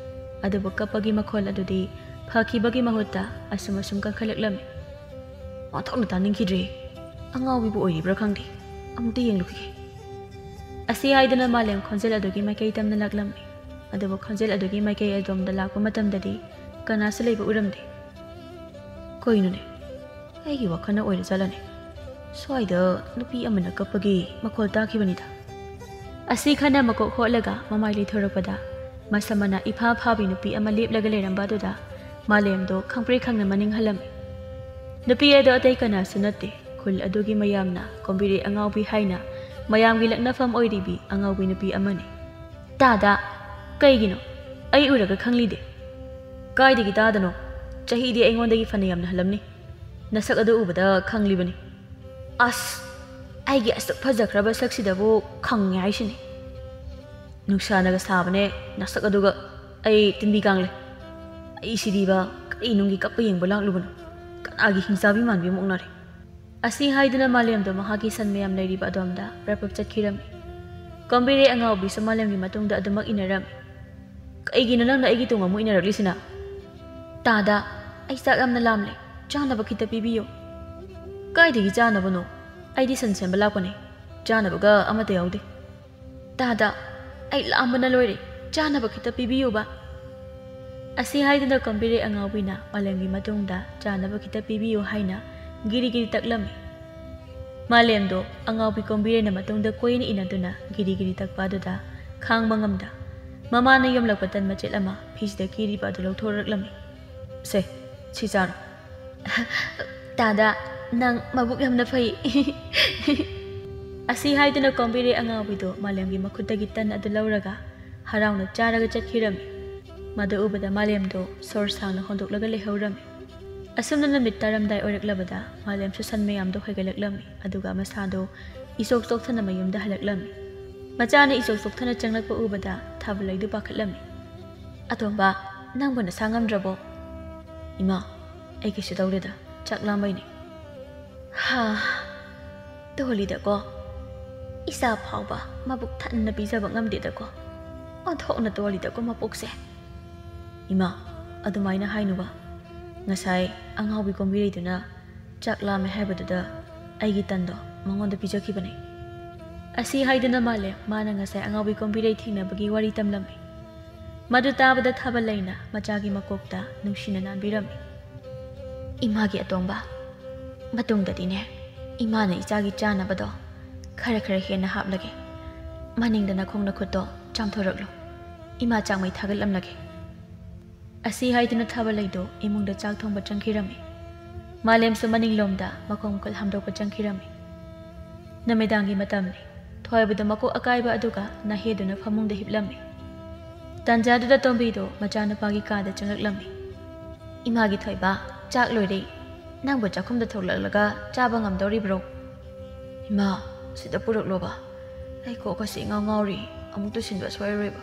ꯑꯗꯨꯕꯨ ꯀꯞꯄꯒꯤ ꯃꯈꯣꯜ ꯑꯗꯨꯗꯤ ꯐꯈꯤꯕꯒꯤ ꯃꯍꯨꯠꯇ ꯑꯁꯨꯝ ꯑꯁꯨꯝ ꯀꯟꯈꯠꯂꯛꯂꯝꯃꯤ꯫ "ꯑꯣꯟꯊꯣꯛꯅ ꯇꯥꯅꯤꯡꯈꯤꯗ꯭ꯔꯦ꯫ ꯑꯉꯥꯎꯕꯤꯕꯨ ꯑꯣꯏꯔꯤꯕ꯭ꯔꯥ ꯈꯪꯗꯦ꯫ ꯑꯃꯨꯛꯇ ꯌꯦꯡꯂꯨꯈꯤꯒꯦ꯫" ꯑꯁꯤ ꯍꯥꯏꯗꯨꯅ ꯃꯥꯂꯦꯝ ꯈꯣꯟꯖꯦꯜ ꯑꯗꯨꯒꯤ ꯃꯥꯏꯀꯩ ꯇꯝꯅ ꯂꯥꯛꯂꯝꯃꯤ꯫ ꯑꯗꯨꯕꯨ ꯈꯣꯟꯖꯦꯜ ꯑꯗꯨꯒꯤ ꯃꯥꯏꯀꯩ ꯑꯗꯣꯝꯗ ꯂꯥꯛꯄ ꯃꯇꯝꯗꯗꯤ ꯀꯅꯥꯁꯨ ꯂꯩꯕ ꯎꯔꯝꯗꯦ꯫ "ꯀꯩꯅꯣꯅꯦ? ꯑꯩꯒꯤ ꯋꯥꯈꯜꯅ ꯑꯣꯏꯔꯖꯥꯠꯂꯅꯦ? ꯁ꯭ꯋꯥꯏꯗ ꯅꯨꯄꯤ ꯑꯃꯅ ꯀꯞꯄꯒꯤ ꯃꯈꯣꯜ ꯇꯥꯈꯤꯕꯅꯤꯗ꯫" ꯑꯁꯤ ꯈꯟꯅ ꯃꯀꯣꯛ ꯍꯣꯠꯂꯒ ꯃꯃꯥꯏ ꯂꯩꯊꯣꯔꯛꯄꯗ ꯃꯁꯝ ꯃꯅꯥ ꯏꯐꯥ ꯐꯥꯕꯤ ꯅꯨꯄꯤ ꯑꯃ ꯂꯦꯞꯂꯒ ꯂꯩꯔꯝꯕ ꯑꯗꯨꯗ ꯃꯥꯂꯦꯝꯗꯣ ꯈꯪꯄ꯭ꯔꯦꯛ ꯈꯪꯅ ꯃꯅꯤꯡ ꯍꯜꯂꯝꯃꯤ꯫ ꯅꯨꯄꯤ ꯑꯗꯣ ꯑꯇꯩ ꯀꯅꯥꯁꯨ ꯅꯠꯇꯦ, ꯈꯨꯜ ꯑꯗꯨꯒꯤ ꯃꯌꯥꯝꯅ ꯀꯣꯝꯕꯤꯔꯩ ꯑꯉꯥꯎꯕꯤ ꯍꯥꯏꯅ ꯃꯌꯥꯝꯒꯤ ꯂꯛꯅꯐꯝ ꯑꯣꯏꯔꯤꯕꯤ ꯑꯉꯥꯎꯕꯤ ꯅꯨꯄꯤ ꯑꯃꯅꯤ꯫ "ꯇꯥꯗ, ꯀꯩꯒꯤꯅꯣ? ꯑꯩ ꯎꯔꯒ ꯈꯪꯂꯤꯗꯦ꯫" "ꯀꯥꯏꯗꯒꯤ ꯇꯥꯗꯅꯣ? ꯆꯍꯤꯗꯤ ꯑꯩꯉꯣꯟꯗꯒꯤ ꯐꯅ ꯌꯥꯝꯅ ꯍꯜꯂꯝꯅꯤ꯫ ꯅꯁꯛ ꯑꯗꯨ ꯎꯕꯗ ꯈꯪꯂꯤꯕꯅꯤ꯫" "ꯑꯁ, ꯑꯩꯒꯤ ꯑꯁꯨꯛ ꯐꯖꯈ꯭ꯔꯕ ꯁꯛꯁꯤꯗꯕꯨ ꯈꯪꯉꯦ ꯍꯥꯏꯁꯤꯅꯤ꯫ ꯅꯨꯡꯁꯥꯅꯒ ꯁꯥꯕꯅꯦ ꯅꯁꯛ ꯑꯗꯨꯒ꯫ ꯑꯩ ꯇꯤꯟꯕꯤ ꯀꯥꯡꯂꯦ꯫ ꯑꯩ ꯁꯤꯗꯤꯕ ꯀꯔꯤ ꯅꯨꯡꯒꯤ ꯀꯞꯄ ꯌꯦꯡꯕ ꯂꯥꯛꯂꯨꯕꯅꯣ? ꯀꯅꯥꯒꯤ ꯍꯤꯡꯆꯥꯕꯤ ꯃꯥꯟꯕꯤ ꯑꯃ ꯑꯣꯛꯅꯔꯦ?" ꯑꯁꯤ ꯍꯥꯏꯗꯨꯅ ꯃꯥꯂꯦꯝꯗꯣ ꯃꯍꯥꯛꯀꯤ ꯁꯟ ꯃꯌꯥꯝ ꯂꯩꯔꯤꯕ ꯑꯗꯣꯝꯗ ꯄ꯭ꯔꯞ ꯄ꯭ꯔꯞ ꯆꯠꯈꯤꯔꯝꯃꯤ꯫ ꯀꯣꯝꯕꯤꯔꯩ ꯑꯉꯥꯎꯕꯤꯁꯨ ꯃꯥꯂꯦꯝꯒꯤ ꯃꯇꯨꯡꯗ ꯑꯗꯨꯃꯛ ꯏꯟꯅꯔꯝꯃꯤ꯫ "ꯀꯩꯒꯤꯅꯣ ꯅꯪꯅ ꯑꯩꯒꯤ ꯇꯨꯡ ꯑꯃꯨꯛ ꯏꯟꯅꯔꯛꯂꯤꯁꯤꯅ?" "ꯇꯥꯗ, ꯑꯩ ꯆꯥꯛ ꯌꯥꯝꯅ ꯂꯥꯝꯂꯦ, ꯆꯥꯅꯕ ꯈꯤꯇ ꯄꯤꯕꯤꯌꯨ꯫" "ꯀꯥꯏꯗꯒꯤ ꯆꯥꯅꯕꯅꯣ? ꯑꯩꯗꯤ ꯁꯟ ꯁꯦꯝꯕ ꯂꯥꯛꯄꯅꯦ, ꯆꯥꯅꯕꯒ ꯑꯃꯠꯇ ꯌꯥꯎꯗꯦ꯫" "ꯇꯥꯗ, ꯑꯩ ꯂꯥꯝꯕꯅ ꯂꯣꯏꯔꯦ, ꯆꯥꯅꯕ ꯈꯤꯇ ꯄꯤꯕꯤꯌꯨꯕ꯫" ꯑꯁꯤ ꯍꯥꯏꯗꯨꯅ ꯀꯣꯝꯕꯤꯔꯩ ꯑꯉꯥꯎꯕꯤꯅ ꯃꯥꯂꯦꯝꯒꯤ ꯃꯇꯨꯡꯗ ꯆꯥꯅꯕ ꯈꯤꯇ ꯄꯤꯕꯤꯌꯨ ꯍꯥꯏꯅ ꯒꯤꯔꯤ ꯒꯤꯔꯤ ꯇꯛꯂꯝꯃꯤ꯫ ꯃꯥꯂꯦꯝꯗꯣ ꯑꯉꯥꯎꯕꯤ ꯀꯣꯝꯕꯤꯔꯩꯅ ꯃꯇꯨꯡꯗ ꯀꯣꯏꯅ ꯏꯟꯅꯗꯨꯅ ꯒꯤꯔꯤ ꯒꯤꯔꯤ ꯇꯛꯄ ꯑꯗꯨꯗ ꯈꯥꯡꯕ ꯉꯝꯗ ꯃꯃꯥꯅ ꯌꯣꯝꯂꯛꯄ ꯇꯟ ꯃꯆꯦꯠ ꯑꯃ ꯐꯤꯁꯤꯗ ꯀꯤꯔꯤꯕ ꯑꯗꯨ ꯂꯧꯊꯣꯔꯛꯂꯝꯃꯤ꯫ "ꯁꯦ, ꯁꯤ ꯆꯥꯔꯣ꯫" "ꯇꯥꯗ, "ꯅꯪ ꯃꯕꯨꯛ ꯌꯥꯝꯅ ꯐꯩ꯫" ꯑꯁꯤ ꯍꯥꯏꯗꯨꯅ ꯀꯣꯝꯕꯤꯔꯩ ꯑꯉꯥꯎꯕꯤꯗꯨ ꯃꯥꯂꯦꯝꯒꯤ ꯃꯈꯨꯠꯇꯒꯤ ꯇꯟ ꯑꯗꯨ ꯂꯧꯔꯒ ꯍꯔꯥꯎꯅ ꯆꯥꯔꯒ ꯆꯠꯈꯤꯔꯝꯃꯤ꯫ ꯃꯗꯨ ꯎꯕꯗ ꯃꯥꯂꯦꯝꯗꯨ ꯁꯣꯔ ꯁꯥꯡꯅ ꯍꯣꯟꯗꯣꯛꯂꯒ ꯂꯩꯍꯧꯔꯝꯃꯤ꯫ ꯑꯁꯨꯝꯅ ꯅꯨꯃꯤꯠ ꯇꯥꯔꯝꯗꯥꯏ ꯑꯣꯏꯔꯛꯂꯕꯗ ꯃꯥꯂꯦꯝꯁꯨ ꯁꯟ ꯃꯌꯥꯝꯗꯨ ꯍꯣꯏꯒꯠꯂꯛꯂꯝꯃꯤ, ꯑꯗꯨꯒ ꯃꯁꯥꯗꯨ ꯏꯆꯣꯛ ꯆꯣꯛꯊꯅ ꯃꯌꯨꯝꯗ ꯍꯜꯂꯛꯂꯝꯃꯤ꯫ ꯃꯆꯥꯅ ꯏꯆꯣꯛ ꯆꯣꯛꯊꯅ ꯆꯪꯂꯛꯄ ꯎꯕꯗ ꯊꯥꯕꯜꯂꯩꯗꯨ ꯄꯥꯈꯠꯂꯝꯃꯤ꯫ "ꯑꯇꯣꯝꯕ, ꯅꯪꯕꯨ ꯅꯁꯥ ꯉꯝꯗ꯭ꯔꯕꯣ?" "ꯏꯃꯥ, ꯑꯩ ꯀꯩꯁꯨ ꯇꯧꯗꯦꯗ, ꯆꯥꯛ ꯂꯥꯝꯕꯩꯅꯦ꯫" "ꯍꯥ, ꯇꯣꯜꯂꯤꯗꯀꯣ꯫ ꯏꯆꯥ ꯐꯥꯎꯕ ꯃꯕꯨꯛ ꯊꯟꯅ ꯄꯤꯖꯕ ꯉꯝꯗꯦꯗꯀꯣ꯫ ꯑꯣꯟꯊꯣꯛꯅ ꯇꯣꯜꯂꯤꯗꯀꯣ ꯃꯄꯨꯛꯁꯦ꯫" "ꯏꯃꯥ, ꯑꯗꯨꯃꯥꯏꯅ ꯍꯥꯏꯅꯨꯕ꯫ ꯉꯁꯥꯏ ꯑꯉꯥꯎꯕꯤ ꯀꯣꯝꯕꯤꯔꯩꯗꯨꯅ ꯆꯥꯛ ꯂꯥꯝꯃꯦ ꯍꯥꯏꯕꯗꯨꯗ ꯑꯩꯒꯤ ꯇꯟꯗꯣ ꯃꯉꯣꯟꯗ ꯄꯤꯖꯈꯤꯕꯅꯦ꯫" ꯑꯁꯤ ꯍꯥꯏꯗꯨꯅ ꯃꯥꯂꯦꯝ ꯃꯥꯅ ꯉꯁꯥꯏ ꯑꯉꯥꯎꯕꯤ ꯀꯣꯝꯕꯤꯔꯩ ꯊꯦꯡꯅꯕꯒꯤ ꯋꯥꯔꯤ ꯇꯝꯂꯝꯃꯤ꯫ ꯃꯗꯨ ꯇꯥꯕꯗ ꯊꯥꯕꯜꯂꯩꯅ ꯃꯆꯥꯒꯤ ꯃꯀꯣꯛꯇ ꯅꯨꯡꯁꯤꯅ ꯅꯥꯟꯕꯤꯔꯝꯃꯤ꯫ "ꯏꯃꯥꯒꯤ ꯑꯇꯣꯝꯕ, ꯃꯇꯨꯡꯗꯗꯤꯅꯦ, ꯏꯃꯥꯅ ꯏꯆꯥꯒꯤ ꯆꯥꯅꯕꯗꯣ ꯈꯔ ꯈꯔ ꯍꯦꯟꯅ ꯍꯥꯞꯂꯒꯦ꯫ ꯃꯅꯤꯡꯗ ꯅꯈꯣꯡ ꯅꯈꯨꯠꯇꯣ ꯆꯥꯝꯊꯣꯔꯛꯂꯣ꯫ ꯏꯃꯥ ꯆꯥꯛꯃꯩ ꯊꯥꯒꯠꯂꯝꯂꯒꯦ꯫" ꯑꯁꯤ ꯍꯥꯏꯗꯨꯅ ꯊꯥꯕꯜꯂꯩꯗꯨ ꯏꯃꯨꯡꯗ ꯆꯥꯛ ꯊꯣꯡꯕ ꯆꯪꯈꯤꯔꯝꯃꯤ꯫ ꯃꯥꯂꯦꯝꯁꯨ ꯃꯅꯤꯡꯂꯣꯝꯗ ꯃꯈꯣꯡ ꯃꯈꯨꯠ ꯍꯥꯝꯗꯣꯛꯄ ꯆꯪꯈꯤꯔꯝꯃꯤ꯫ ꯅꯨꯃꯤꯗꯥꯡꯒꯤ ꯃꯇꯝꯅꯤ꯫ ꯊꯣꯏꯕꯗꯨ ꯃꯀꯣꯛ ꯑꯀꯥꯏꯕ ꯑꯗꯨꯒ ꯅꯥꯍꯦꯗꯨꯅ ꯐꯃꯨꯡꯗ ꯍꯤꯞꯂꯝꯃꯤ꯫ ꯇꯥꯟꯖꯥꯗꯨꯗ ꯇꯣꯝꯕꯤꯗꯨ ꯃꯆꯥꯅꯨꯄꯥꯒꯤ ꯀꯥꯗ ꯆꯪꯂꯛꯂꯝꯃꯤ꯫ "ꯏꯃꯥꯒꯤ ꯊꯣꯏꯕ, ꯆꯥꯛ ꯂꯣꯏꯔꯦ꯫ ꯅꯪꯕꯨ ꯆꯥꯛꯈꯨꯝꯗ ꯊꯣꯛꯂꯛꯂꯒ ꯆꯥꯕ ꯉꯝꯗꯧꯔꯤꯕ꯭ꯔꯣ?" "ꯏꯃꯥ, ꯁꯤꯗ ꯄꯨꯔꯛꯂꯣꯕ꯫ ꯑꯩ ꯀꯣꯛ ꯑꯁꯤ ꯏꯉꯥꯎ ꯉꯥꯎꯔꯤ꯫ ꯑꯃꯨꯛ ꯇꯨꯁꯤꯟꯕ ꯁꯣꯏꯔꯔꯣꯏꯕ꯫"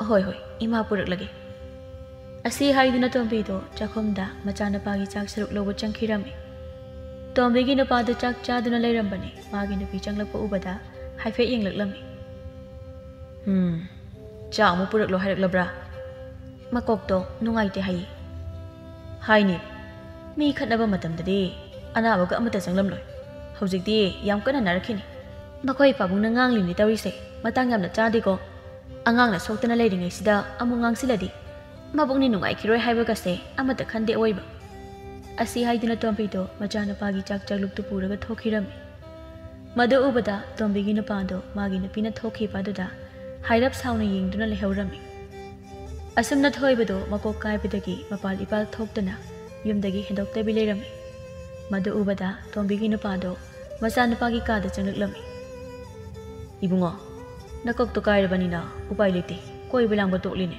"ꯍꯣꯏ, ꯍꯣꯏ, ꯏꯃꯥ ꯄꯨꯔꯛꯂꯒꯦ꯫" ꯑꯁꯤ ꯍꯥꯏꯗꯨꯅ ꯇꯣꯝꯕꯤꯗꯨ ꯆꯥꯛꯈꯨꯝꯗ ꯃꯆꯥꯅꯨꯄꯥꯒꯤ ꯆꯥꯛ ꯁꯔꯨꯛ ꯂꯧꯕ ꯆꯪꯈꯤꯔꯝꯃꯤ꯫ ꯇꯣꯝꯕꯤꯒꯤ ꯅꯨꯄꯥꯗꯨ ꯆꯥꯛ ꯆꯥꯗꯨꯅ ꯂꯩꯔꯝꯕꯅꯤ꯫ ꯃꯥꯒꯤ ꯅꯨꯄꯤ ꯆꯪꯂꯛꯄ ꯎꯕꯗ ꯍꯥꯏꯐꯦꯠ ꯌꯦꯡꯂꯛꯂꯝꯃꯤ꯫ "ꯎꯝ, ꯆꯥꯛ ꯑꯃꯨꯛ ꯄꯨꯔꯛꯂꯣ ꯍꯥꯏꯔꯛꯂꯕ꯭ꯔꯥ?" "ꯃꯀꯣꯛꯇꯣ ꯅꯨꯡꯉꯥꯏꯇꯦ ꯍꯥꯏꯌꯦ꯫" "ꯍꯥꯏꯅꯤ, ꯃꯤ ꯈꯠꯅꯕ ꯃꯇꯝꯗꯗꯤ ꯑꯅꯥꯕꯒ ꯑꯃꯠꯇ ꯆꯪꯂꯝꯂꯣꯏ꯫ ꯍꯧꯖꯤꯛꯇꯤ ꯌꯥꯝ ꯀꯟꯅ ꯅꯥꯔꯛꯈꯤꯅꯤ꯫ ꯃꯈꯣꯏ ꯄꯥꯕꯨꯡꯅ ꯉꯥꯡꯂꯤꯅꯤ ꯇꯧꯔꯤꯁꯦ, ꯃꯇꯥꯡ ꯌꯥꯝꯅ ꯆꯥꯗꯦꯀꯣ꯫ ꯑꯉꯥꯡꯅ ꯁꯣꯛꯇꯅ ꯂꯩꯔꯤꯉꯩꯁꯤꯗ ꯑꯃꯨꯛ ꯉꯥꯡꯁꯤꯜꯂꯗꯤ ꯃꯕꯨꯛꯅꯤ ꯅꯨꯡꯉꯥꯏꯈꯤꯔꯣꯏ ꯍꯥꯏꯕꯒꯁꯦ ꯑꯃꯠꯇ ꯈꯟꯗꯦ ꯑꯣꯏꯕ꯫" ꯑꯁꯤ ꯍꯥꯏꯗꯨꯅ ꯇꯣꯝꯕꯤꯗꯣ ꯃꯆꯥꯅꯨꯄꯥꯒꯤ ꯆꯥꯛ ꯆꯥꯛꯂꯨꯛꯇꯨ ꯄꯨꯔꯒ ꯊꯣꯛꯈꯤꯔꯝꯃꯤ꯫ ꯃꯗꯨ ꯎꯕꯗ ꯇꯣꯝꯕꯤꯒꯤ ꯅꯨꯄꯥꯗꯣ ꯃꯥꯒꯤ ꯅꯨꯄꯤꯅ ꯊꯣꯛꯈꯤꯕ ꯑꯗꯨꯗ ꯍꯥꯏꯔꯞ ꯁꯥꯎꯅ ꯌꯦꯡꯗꯨꯅ ꯂꯩꯍꯧꯔꯝꯃꯤ꯫ ꯑꯁꯨꯝꯅ ꯊꯣꯏꯕꯗꯣ ꯃꯀꯣꯛ ꯀꯥꯏꯕꯗꯒꯤ ꯃꯄꯥꯜ ꯏꯄꯥꯜ ꯊꯣꯛꯇꯅ ꯌꯨꯝꯗꯒꯤ ꯍꯦꯟꯗꯣꯛꯇꯕꯤ ꯂꯩꯔꯝꯃꯤ꯫ ꯃꯗꯨ ꯎꯕꯗ ꯇꯣꯝꯕꯤꯒꯤ ꯅꯨꯄꯥꯗꯣ ꯃꯆꯥꯅꯨꯄꯥꯒꯤ ꯀꯥꯗ ꯆꯪꯂꯛꯂꯝꯃꯤ꯫ "ꯏꯕꯨꯡꯉꯣ, ꯅꯀꯣꯛꯇꯣ ꯀꯥꯏꯔꯕꯅꯤꯅ ꯎꯄꯥꯏ ꯂꯩꯇꯦ, ꯀꯣꯏꯕ ꯂꯥꯡꯕ ꯇꯣꯛꯂꯤꯅꯦ꯫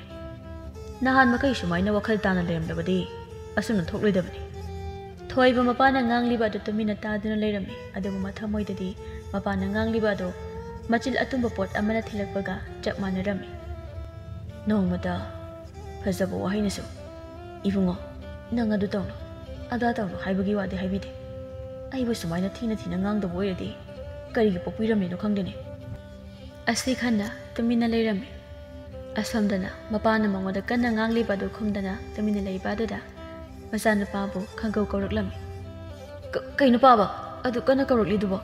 ꯅꯍꯥꯟ ꯃꯈꯩ ꯁꯨꯃꯥꯏꯅ ꯋꯥꯈꯜ ꯇꯥꯅ ꯂꯩꯔꯝꯂꯕꯗꯤ ꯑꯁꯨꯝꯅ ꯊꯣꯛꯂꯣꯏꯗꯕꯅꯤ꯫" ꯊꯣꯏꯕ ꯃꯄꯥꯅ ꯉꯥꯡꯂꯤꯕ ꯑꯗꯨ ꯇꯨꯃꯤꯟꯅ ꯇꯥꯗꯨꯅ ꯂꯩꯔꯝꯃꯤ꯫ ꯑꯗꯨꯕꯨ ꯃꯊꯃꯣꯏꯗꯗꯤ ꯃꯄꯥꯅ ꯉꯥꯡꯂꯤꯕ ꯑꯗꯨ ꯃꯆꯤꯜ ꯑꯇꯨꯝꯕ ꯄꯣꯠ ꯑꯃꯅ ꯊꯤꯜꯂꯛꯄꯒ ꯆꯞ ꯃꯥꯟꯅꯔꯝꯃꯤ꯫ ꯅꯣꯡꯃꯇ ꯐꯖꯕ ꯋꯥꯍꯩꯅꯁꯨ "ꯏꯕꯨꯡꯉꯣ, ꯅꯪ ꯑꯗꯨ ꯇꯧꯅꯨ, ꯑꯗꯥ ꯇꯧꯅꯨ" ꯍꯥꯏꯕꯒꯤ ꯋꯥꯗꯤ ꯍꯥꯏꯕꯤꯗꯦ꯫ ꯑꯩꯕꯨ ꯁꯨꯃꯥꯏꯅ ꯊꯤꯅ ꯊꯤꯅ ꯉꯥꯡꯗꯕ ꯑꯣꯏꯔꯗꯤ ꯀꯔꯤꯒꯤ ꯄꯣꯛꯄꯤꯔꯝꯂꯤꯅꯣ ꯈꯪꯗꯦꯅꯦ꯫ ꯑꯁꯤ ꯈꯟꯅ ꯇꯨꯃꯤꯟꯅ ꯂꯩꯔꯝꯃꯤ꯫ ꯑꯁꯣꯝꯗꯅ ꯃꯄꯥꯅ ꯃꯉꯣꯟꯗ ꯀꯟꯅ ꯉꯥꯡꯂꯤꯕ ꯑꯗꯨ ꯈꯨꯝꯗꯅ ꯇꯨꯃꯤꯟꯅ ꯂꯩꯕ ꯑꯗꯨꯗ ꯃꯆꯥꯅꯨꯄꯥꯕꯨ ꯈꯪꯒꯧ ꯀꯧꯔꯛꯂꯝꯃꯤ꯫ "ꯀ-, ꯀꯩꯅꯣ ꯄꯥꯕ? ꯑꯗꯨ ꯀꯟꯅ ꯀꯧꯔꯛꯂꯤꯗꯨꯕꯣ?"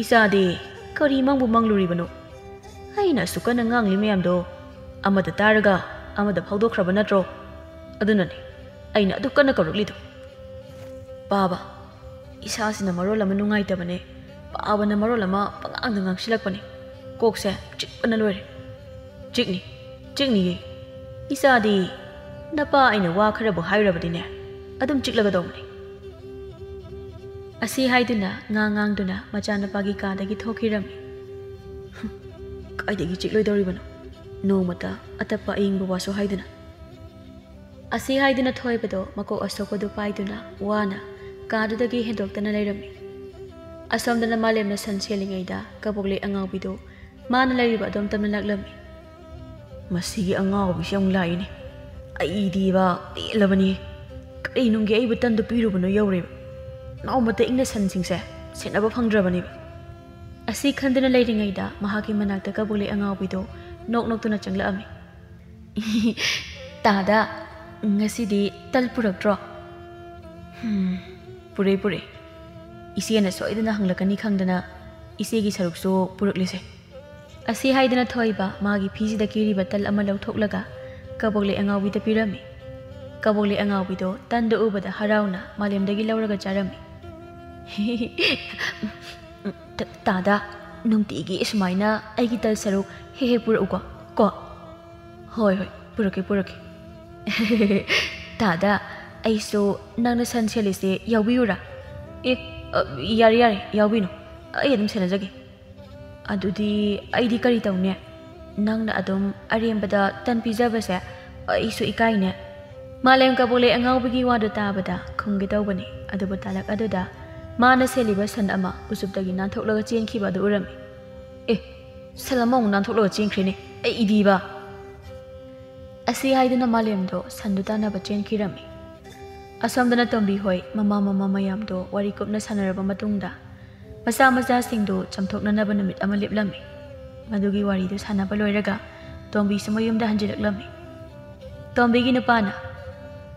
"ꯏꯆꯥꯗꯤ ꯀꯔꯤ ꯃꯪꯕꯨ ꯃꯪꯂꯨꯔꯤꯕꯅꯣ? ꯑꯩꯅ ꯑꯁꯨꯛ ꯀꯟꯅ ꯉꯥꯡꯂꯤ ꯃꯌꯥꯝꯗꯣ ꯑꯃꯗ ꯇꯥꯔꯒ ꯑꯃꯗ ꯐꯥꯎꯗꯣꯛꯈ꯭ꯔꯕ ꯅꯠꯇ꯭ꯔꯣ? ꯑꯗꯨꯅꯅꯦ ꯑꯩꯅ ꯑꯗꯨꯛ ꯀꯟꯅ ꯀꯧꯔꯛꯂꯤꯗꯣ꯫" "ꯄꯥꯕ, ꯏꯁꯥꯁꯤꯅ ꯃꯔꯣꯜ ꯑꯃ ꯅꯨꯡꯉꯥꯏꯇꯕꯅꯦ, ꯄꯥꯕꯅ ꯃꯔꯣꯜ ꯑꯃ ꯄꯉꯥꯡꯗ ꯉꯥꯡꯁꯤꯜꯂꯛꯄꯅꯦ꯫ ꯀꯣꯛꯁꯦ ꯆꯤꯛꯄꯅ ꯂꯣꯏꯔꯦ꯫" "ꯆꯤꯛꯅꯤ, ꯆꯤꯛꯅꯤꯌꯦ꯫ ꯏꯆꯥꯗꯤ ꯅꯄꯥ ꯑꯩꯅ ꯋꯥ ꯈꯔꯕꯨ ꯍꯥꯏꯔꯕꯗꯤꯅꯦ, ꯑꯗꯨꯝ ꯆꯤꯛꯂꯒꯗꯧꯕꯅꯤ꯫" ꯑꯁꯤ ꯍꯥꯏꯗꯨꯅ ꯉꯥꯡ ꯉꯥꯡꯗꯨꯅ ꯃꯆꯥꯅꯨꯄꯥꯒꯤ ꯀꯥꯗꯒꯤ ꯊꯣꯛꯈꯤꯔꯝꯃꯤ꯫ "ꯀꯥꯏꯗꯒꯤ ꯆꯤꯛꯂꯣꯏꯗꯧꯔꯤꯕꯅꯣ? ꯅꯣꯡꯃꯇ ꯑꯇꯞꯄ ꯑꯏꯪꯕ ꯋꯥꯁꯨ ꯍꯥꯏꯗꯅ꯫" ꯑꯁꯤ ꯍꯥꯏꯗꯨꯅ ꯊꯣꯏꯕꯗꯣ ꯃꯀꯣꯛ ꯑꯁꯣꯛꯄꯗꯨ ꯄꯥꯏꯗꯨꯅ ꯋꯥꯅ ꯀꯥꯗꯨꯗꯒꯤ ꯍꯦꯟꯗꯣꯛꯇꯅ ꯂꯩꯔꯝꯃꯤ꯫ ꯑꯁꯣꯝꯗꯅ ꯃꯥꯂꯦꯝꯅ ꯁꯟ ꯁꯦꯜꯂꯤꯉꯩꯗ ꯀꯕꯣꯛꯂꯩ ꯑꯉꯥꯎꯕꯤꯗꯨ ꯃꯥꯅ ꯂꯩꯔꯤꯕ ꯑꯗꯣꯝ ꯇꯝꯅ ꯂꯥꯛꯂꯝꯃꯤ꯫ "ꯃꯁꯤꯒꯤ ꯑꯉꯥꯎꯕꯤꯁꯤ ꯑꯃꯨꯛ ꯂꯥꯛꯏꯅꯦ꯫ ꯑꯩꯗꯤꯕ ꯄꯦꯜꯂꯕꯅꯤ꯫ ꯀꯔꯤ ꯅꯨꯡꯒꯤ ꯑꯩꯕꯨ ꯇꯟꯗꯨ ꯄꯤꯔꯨꯕꯅꯣ ꯌꯧꯔꯦꯕ꯫ ꯅꯣꯡꯃꯇ ꯏꯪꯅ ꯁꯟꯁꯤꯡꯁꯦ ꯁꯦꯟꯅꯕ ꯐꯪꯗ꯭ꯔꯕꯅꯦꯕ꯫" ꯑꯁꯤ ꯈꯟꯗꯨꯅ ꯂꯩꯔꯤꯉꯩꯗ ꯃꯍꯥꯛꯀꯤ ꯃꯅꯥꯛꯇ ꯀꯕꯣꯛꯂꯩ ꯑꯉꯥꯎꯕꯤꯗꯨ ꯅꯣꯛ ꯅꯣꯛꯇꯨꯅ ꯆꯪꯂꯛꯑꯝꯃꯤ꯫ "ꯇꯥꯗ, ꯉꯁꯤꯗꯤ ꯇꯜ ꯄꯨꯔꯛꯇ꯭ꯔꯣ?" "ꯍꯝ, ꯄꯨꯔꯛꯏ, ꯄꯨꯔꯛꯏ꯫ ꯏꯆꯦꯅ ꯁꯣꯏꯗꯅ ꯍꯪꯂꯛꯀꯅꯤ ꯈꯪꯗꯅ ꯏꯆꯦꯒꯤ ꯁꯔꯨꯛꯁꯨ ꯄꯨꯔꯛꯂꯤꯁꯦ꯫" ꯑꯁꯤ ꯍꯥꯏꯗꯨꯅ ꯊꯣꯏꯕ ꯃꯥꯒꯤ ꯐꯤꯁꯤꯗ ꯀꯤꯔꯤꯕ ꯇꯜ ꯑꯃ ꯂꯧꯊꯣꯛꯂꯒ ꯀꯕꯣꯛꯂꯩ ꯑꯉꯥꯎꯕꯤꯗ ꯄꯤꯔꯝꯃꯤ꯫ ꯀꯕꯣꯛꯂꯩ ꯑꯉꯥꯎꯕꯤꯗꯣ ꯇꯟꯗꯨ ꯎꯕꯗ ꯍꯔꯥꯎꯅ ꯃꯥꯂꯦꯝꯗꯒꯤ ꯂꯧꯔꯒ ꯆꯥꯔꯝꯃꯤ꯫ "ꯇ-, ꯇꯥꯗ, ꯅꯨꯡꯇꯤꯒꯤ ꯑꯁꯨꯃꯥꯏꯅ ꯑꯩꯒꯤ ꯇꯜ ꯁꯔꯨꯛ ꯍꯦꯛ ꯍꯦꯛ ꯄꯨꯔꯛꯎꯀꯣ, ꯀꯣ?" "ꯍꯣꯏ, ꯍꯣꯏ, ꯄꯨꯔꯛꯀꯦ, ꯄꯨꯔꯛꯀꯦ꯫" "ꯇꯥꯗ, "ꯑꯩꯁꯨ ꯅꯪꯅ ꯁꯟ ꯁꯦꯜꯂꯤꯁꯦ ꯌꯥꯎꯕꯤꯌꯨꯔꯥ?" "ꯑꯦ, ꯑ, ꯌꯥꯔꯦ, ꯌꯥꯔꯦ, ꯌꯥꯎꯕꯤꯅꯨ꯫ ꯑꯩ ꯑꯗꯨꯝ ꯁꯦꯟꯅꯖꯒꯦ꯫" "ꯑꯗꯨꯗꯤ ꯑꯩꯗꯤ ꯀꯔꯤ ꯇꯧꯅꯤ? ꯅꯪꯅ ꯑꯗꯨꯝ ꯑꯔꯦꯝꯕꯗ ꯇꯟ ꯄꯤꯖꯕꯁꯦ ꯑꯩꯁꯨ ꯏꯀꯥꯏꯅꯦ꯫" ꯃꯥꯂꯦꯝ ꯀꯕꯣꯛꯂꯩ ꯑꯉꯥꯎꯕꯤꯒꯤ ꯋꯥꯗꯨ ꯇꯥꯕꯗ ꯈꯨꯝꯒꯦ ꯇꯧꯕꯅꯤ, ꯑꯗꯨꯕꯨ ꯇꯥꯂꯛ ꯑꯗꯨꯗ ꯃꯥꯅ ꯁꯦꯜꯂꯤꯕ ꯁꯟ ꯑꯃ ꯎꯆꯨꯞꯇꯒꯤ ꯅꯥꯟꯊꯣꯛꯂꯒ ꯆꯦꯟꯈꯤꯕ ꯑꯗꯨ ꯎꯔꯝꯃꯤ꯫ "ꯑꯦ, ꯁꯟ ꯑꯃꯃꯨꯛ ꯅꯥꯟꯊꯣꯛꯂꯒ ꯆꯦꯟꯈ꯭ꯔꯦꯅꯦ, ꯑꯩ ꯏꯗꯤꯕ!" ꯑꯁꯤ ꯍꯥꯏꯗꯨꯅ ꯃꯥꯂꯦꯝꯗꯣ ꯁꯟꯗꯨ ꯇꯥꯟꯅꯕ ꯆꯦꯟꯈꯤꯔꯝꯃꯤ꯫ ꯑꯁꯣꯝꯗꯅ ꯇꯣꯝꯕꯤ ꯍꯣꯏ ꯃꯃꯥ ꯃꯃꯥ ꯃꯌꯥꯝꯗꯣ ꯋꯥꯔꯤ ꯀꯨꯞꯅ ꯁꯥꯟꯅꯔꯕ ꯃꯇꯨꯡꯗ ꯃꯆꯥ ꯃꯆꯥꯁꯤꯡꯗꯨ ꯆꯥꯝꯊꯣꯛꯅꯅꯕ ꯅꯨꯃꯤꯠ ꯑꯃ ꯂꯦꯞꯂꯝꯃꯤ꯫ ꯃꯗꯨꯒꯤ ꯋꯥꯔꯤꯗꯨ ꯁꯥꯟꯅꯕ ꯂꯣꯏꯔꯒ ꯇꯣꯝꯕꯤꯁꯨ ꯃꯌꯨꯝꯗ ꯍꯟꯖꯤꯜꯂꯛꯂꯝꯃꯤ꯫ ꯇꯣꯝꯕꯤꯒꯤ ꯅꯨꯄꯥꯅ,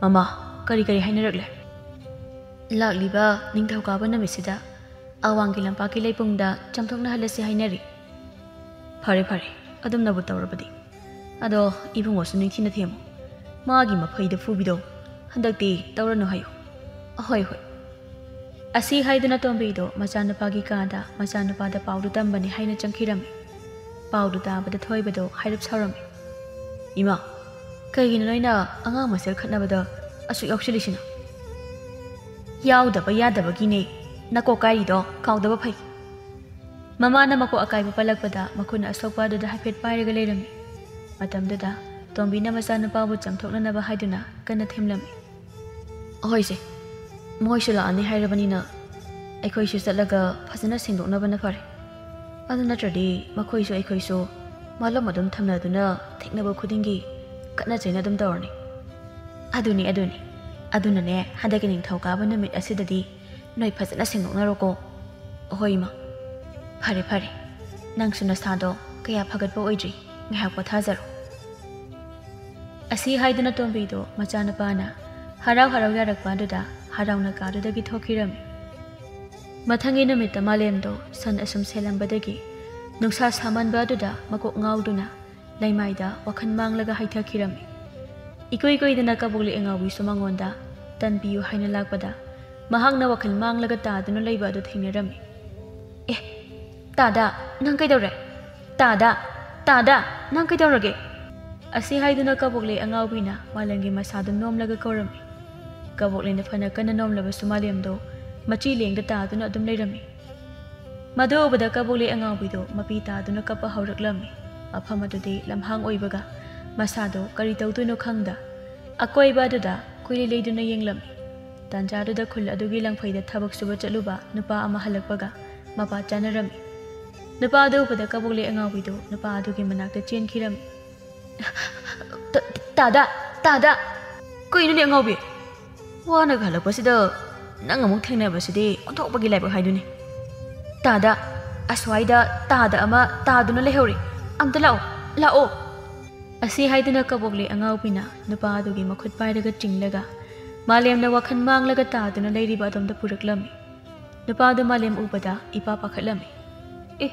"ꯃꯃꯥ, ꯀꯔꯤ ꯀꯔꯤ ꯍꯥꯏꯅꯔꯛꯂꯦ?" "ꯂꯥꯛꯂꯤꯕ ꯅꯤꯡꯊꯧꯀꯥꯕ ꯅꯨꯃꯤꯠꯁꯤꯗ ꯑꯋꯥꯡꯒꯤ ꯂꯝꯄꯥꯛꯀꯤ ꯂꯩꯄꯨꯡꯗ ꯆꯥꯝꯊꯣꯛꯅꯍꯜꯂꯁꯤ ꯍꯥꯏꯅꯔꯤ꯫" "ꯐꯔꯦ, ꯐꯔꯦ, ꯑꯗꯨꯝꯅꯕꯨ ꯇꯧꯔꯕꯗꯤ꯫ ꯑꯗꯣ ꯏꯕꯨꯡꯉꯣꯁꯨ ꯅꯤꯡꯊꯤꯅ ꯊꯦꯝꯃꯨ꯫ ꯃꯥꯒꯤ ꯃꯐꯩꯗ ꯐꯨꯕꯤꯗꯣ ꯍꯟꯗꯛꯇꯤ ꯇꯧꯔꯅꯨ ꯍꯥꯏꯌꯨ꯫" "ꯑꯍꯣꯏ, ꯍꯣꯏ꯫" ꯑꯁꯤ ꯍꯥꯏꯗꯨꯅ ꯇꯣꯝꯕꯤꯗꯣ ꯃꯆꯥꯅꯨꯄꯥꯒꯤ ꯀꯥꯗ ꯃꯆꯥꯅꯨꯄꯥꯗ ꯄꯥꯎꯗꯨ ꯇꯝꯕꯅꯤ ꯍꯥꯏꯅ ꯆꯪꯈꯤꯔꯝꯃꯤ꯫ ꯄꯥꯎꯗꯨ ꯇꯥꯕꯗ ꯊꯣꯏꯕꯗꯣ ꯍꯥꯏꯔꯞ ꯁꯥꯎꯔꯝꯃꯤ꯫ "ꯏꯃꯥ, ꯀꯩꯒꯤꯅꯣ ꯅꯣꯏꯅ ꯑꯉꯥꯡ ꯃꯁꯦꯜ ꯈꯠꯅꯕꯗ ꯑꯁꯨꯛ ꯌꯥꯎꯁꯤꯜꯂꯤꯁꯤꯅ?" "ꯌꯥꯎꯗꯕ ꯌꯥꯗꯕꯒꯤꯅꯦ꯫ ꯅꯀꯣꯛ ꯀꯥꯏꯔꯤꯗꯣ ꯀꯥꯎꯗꯕ ꯐꯩ꯫" ꯃꯃꯥꯅ ꯃꯀꯣꯛ ꯑꯀꯥꯏꯕ ꯄꯜꯂꯛꯄꯗ ꯃꯈꯨꯠꯅ ꯑꯁꯣꯛꯄ ꯑꯗꯨꯗ ꯍꯥꯏꯐꯦꯠ ꯄꯥꯏꯔꯒ ꯂꯩꯔꯝꯃꯤ꯫ ꯃꯇꯝꯗꯨꯗ ꯇꯣꯝꯕꯤꯅ ꯃꯆꯥꯅꯨꯄꯥꯕꯨ ꯆꯥꯝꯊꯣꯛꯅꯅꯕ ꯍꯥꯏꯗꯨꯅ ꯀꯟꯅ ꯊꯦꯝꯂꯝꯃꯤ꯫ "ꯑꯍꯣꯏꯁꯦ, ꯃꯣꯏꯁꯨ ꯂꯥꯛꯑꯅꯤ ꯍꯥꯏꯔꯕꯅꯤꯅ ꯑꯩꯈꯣꯏꯁꯨ ꯆꯠꯂꯒ ꯐꯖꯅ ꯁꯦꯡꯗꯣꯛꯅꯕꯅ ꯐꯔꯦ꯫ ꯑꯗꯨ ꯅꯠꯇ꯭ꯔꯗꯤ ꯃꯈꯣꯏꯁꯨ ꯑꯩꯈꯣꯏꯁꯨ ꯃꯥꯂꯣꯝ ꯑꯗꯨꯝ ꯊꯝꯅꯗꯨꯅ ꯊꯦꯡꯅꯕ ꯈꯨꯗꯤꯡꯒꯤ ꯈꯠꯅ ꯆꯩꯅ ꯑꯗꯨꯝ ꯇꯧꯔꯅꯤ꯫" "ꯑꯗꯨꯅꯤ, ꯑꯗꯨꯅꯤ꯫ ꯑꯗꯨꯅꯅꯦ, ꯍꯟꯗꯛꯀꯤ ꯅꯤꯡꯊꯧꯀꯥꯕ ꯅꯨꯃꯤꯠ ꯑꯁꯤꯗꯗꯤ ꯅꯣꯏ ꯐꯖꯅ ꯁꯦꯡꯗꯣꯛꯅꯔꯣꯀꯣ꯫" "ꯑꯍꯣꯏ ꯏꯃꯥ꯫" "ꯐꯔꯦ, ꯐꯔꯦ꯫ ꯅꯪꯁꯨ ꯅꯁꯥꯗꯣ ꯀꯌꯥ ꯐꯒꯠꯄ ꯑꯣꯏꯗ꯭ꯔꯤ꯫ ꯉꯥꯏꯍꯥꯛ ꯄꯣꯊꯥꯖꯔꯣ꯫" ꯑꯁꯤ ꯍꯥꯏꯗꯨꯅ ꯇꯣꯝꯕꯤꯗꯣ ꯃꯆꯥꯅꯨꯄꯥꯅ ꯍꯔꯥꯎ ꯍꯔꯥꯎ ꯌꯥꯔꯛꯄ ꯑꯗꯨꯗ ꯍꯔꯥꯎꯅ ꯀꯥꯗꯨꯗꯒꯤ ꯊꯣꯛꯈꯤꯔꯝꯃꯤ꯫ ꯃꯊꯪꯒꯤ ꯅꯨꯃꯤꯠꯇ ꯃꯥꯂꯦꯝꯗꯣ ꯁꯟ ꯑꯁꯨꯝ ꯁꯦꯜꯂꯝꯕꯗꯒꯤ ꯅꯨꯡꯁꯥ ꯁꯥꯃꯟꯕ ꯑꯗꯨꯗ ꯃꯀꯣꯛ ꯉꯥꯎꯗꯨꯅ ꯂꯩꯃꯥꯏꯗ ꯋꯥꯈꯜ ꯃꯥꯡꯂꯒ ꯍꯩꯊꯈꯤꯔꯝꯃꯤ꯫ ꯏꯀꯨꯏ ꯀꯨꯏꯗꯅ ꯀꯕꯣꯛꯂꯩ ꯑꯉꯥꯎꯕꯤꯁꯨ ꯃꯉꯣꯟꯗ ꯇꯟ ꯄꯤꯌꯨ ꯍꯥꯏꯅ ꯂꯥꯛꯄꯗ ꯃꯍꯥꯛꯅ ꯋꯥꯈꯜ ꯃꯥꯡꯂꯒ ꯇꯥꯗꯨꯅ ꯂꯩꯕ ꯑꯗꯨ ꯊꯦꯡꯅꯔꯝꯃꯤ꯫ "ꯑꯦ, ꯇꯥꯗꯥ, ꯅꯪ ꯀꯩꯗꯧꯔꯦ? ꯇꯥꯗꯥ, ꯇꯥꯗꯥ, ꯅꯪ ꯀꯩꯗꯧꯔꯒꯦ?" ꯑꯁꯤ ꯍꯥꯏꯗꯨꯅ ꯀꯕꯣꯛꯂꯩ ꯑꯉꯥꯎꯕꯤꯅ ꯃꯥꯂꯦꯝꯒꯤ ꯃꯁꯥꯗꯨ ꯅꯣꯝꯂꯒ ꯀꯧꯔꯝꯃꯤ꯫ ꯀꯕꯣꯛꯂꯩꯅ ꯐꯅ ꯀꯟꯅ ꯅꯣꯝꯂꯕꯁꯨ ꯃꯥꯂꯦꯝꯗꯣ ꯃꯆꯤ ꯂꯦꯡꯗ ꯇꯥꯗꯨꯅ ꯑꯗꯨꯝ ꯂꯩꯔꯝꯃꯤ꯫ ꯃꯗꯨ ꯎꯕꯗ ꯀꯕꯣꯛꯂꯩ ꯑꯉꯥꯎꯕꯤꯗꯣ ꯃꯄꯤ ꯇꯥꯗꯨꯅ ꯀꯞꯄ ꯍꯧꯔꯛꯂꯝꯃꯤ꯫ ꯃꯐꯝ ꯑꯗꯨꯗꯤ ꯂꯝꯍꯥꯡ ꯑꯣꯏꯕꯒ ꯃꯁꯥꯗꯣ ꯀꯔꯤ ꯇꯧꯗꯣꯏꯅꯣ ꯈꯪꯗ ꯑꯀꯣꯏꯕ ꯑꯗꯨꯗ ꯀꯨꯏꯂꯩ ꯂꯩꯗꯨꯅ ꯌꯦꯡꯂꯝꯃꯤ꯫ ꯇꯥꯟꯖꯥꯗꯨꯗ ꯈꯨꯜ ꯑꯗꯨꯒꯤ ꯂꯪꯐꯩꯗ ꯊꯕꯛ ꯁꯨꯕ ꯆꯠꯂꯨꯕ ꯅꯨꯄꯥ ꯑꯃ ꯍꯜꯂꯛꯄꯒ ꯃꯄꯥ ꯆꯥꯅꯔꯝꯃꯤ꯫ ꯅꯨꯄꯥ ꯑꯗꯨ ꯎꯕꯗ ꯀꯕꯣꯛꯂꯩ ꯑꯉꯥꯎꯕꯤꯗꯨ ꯅꯨꯄꯥ ꯑꯗꯨꯒꯤ ꯃꯅꯥꯛꯇ ꯆꯦꯟꯈꯤꯔꯝꯃꯤ꯫ "ꯇ-, ꯇꯥꯗ, ꯇꯥꯗ!" "ꯀꯩꯅꯣꯅꯦ ꯑꯉꯥꯎꯕꯤ? ꯋꯥꯅꯒ ꯍꯜꯂꯛꯄꯁꯤꯗ ꯅꯪ ꯑꯃꯨꯛ ꯊꯦꯡꯅꯕꯁꯤꯗꯤ ꯑꯣꯟꯊꯣꯛꯄꯒꯤ ꯂꯥꯏꯕꯛ ꯍꯥꯏꯗꯨꯅꯤ꯫ ꯇꯥꯗ, ꯑꯁ꯭ꯋꯥꯏꯗ ꯇꯥꯗ ꯑꯃ ꯇꯥꯗꯨꯅ ꯂꯩꯍꯧꯔꯤ꯫ ꯑꯝꯇ ꯂꯥꯛꯑꯣ, ꯂꯥꯛꯑꯣ!" ꯑꯁꯤ ꯍꯥꯏꯗꯨꯅ ꯀꯕꯣꯛꯂꯩ ꯑꯉꯥꯎꯕꯤꯅ ꯅꯨꯄꯥ ꯑꯗꯨꯒꯤ ꯃꯈꯨꯠ ꯄꯥꯏꯔꯒ ꯆꯤꯡꯂꯒ ꯃꯥꯂꯦꯝꯅ ꯋꯥꯈꯜ ꯃꯥꯡꯂꯒ ꯇꯥꯗꯨꯅ ꯂꯩꯔꯤꯕ ꯑꯗꯣꯝꯗ ꯄꯨꯔꯛꯂꯝꯃꯤ꯫ ꯅꯨꯄꯥꯗꯨ ꯃꯥꯂꯦꯝ ꯎꯕꯗ ꯏꯄꯥ ꯄꯥꯈꯠꯂꯝꯃꯤ꯫ "ꯑꯦ,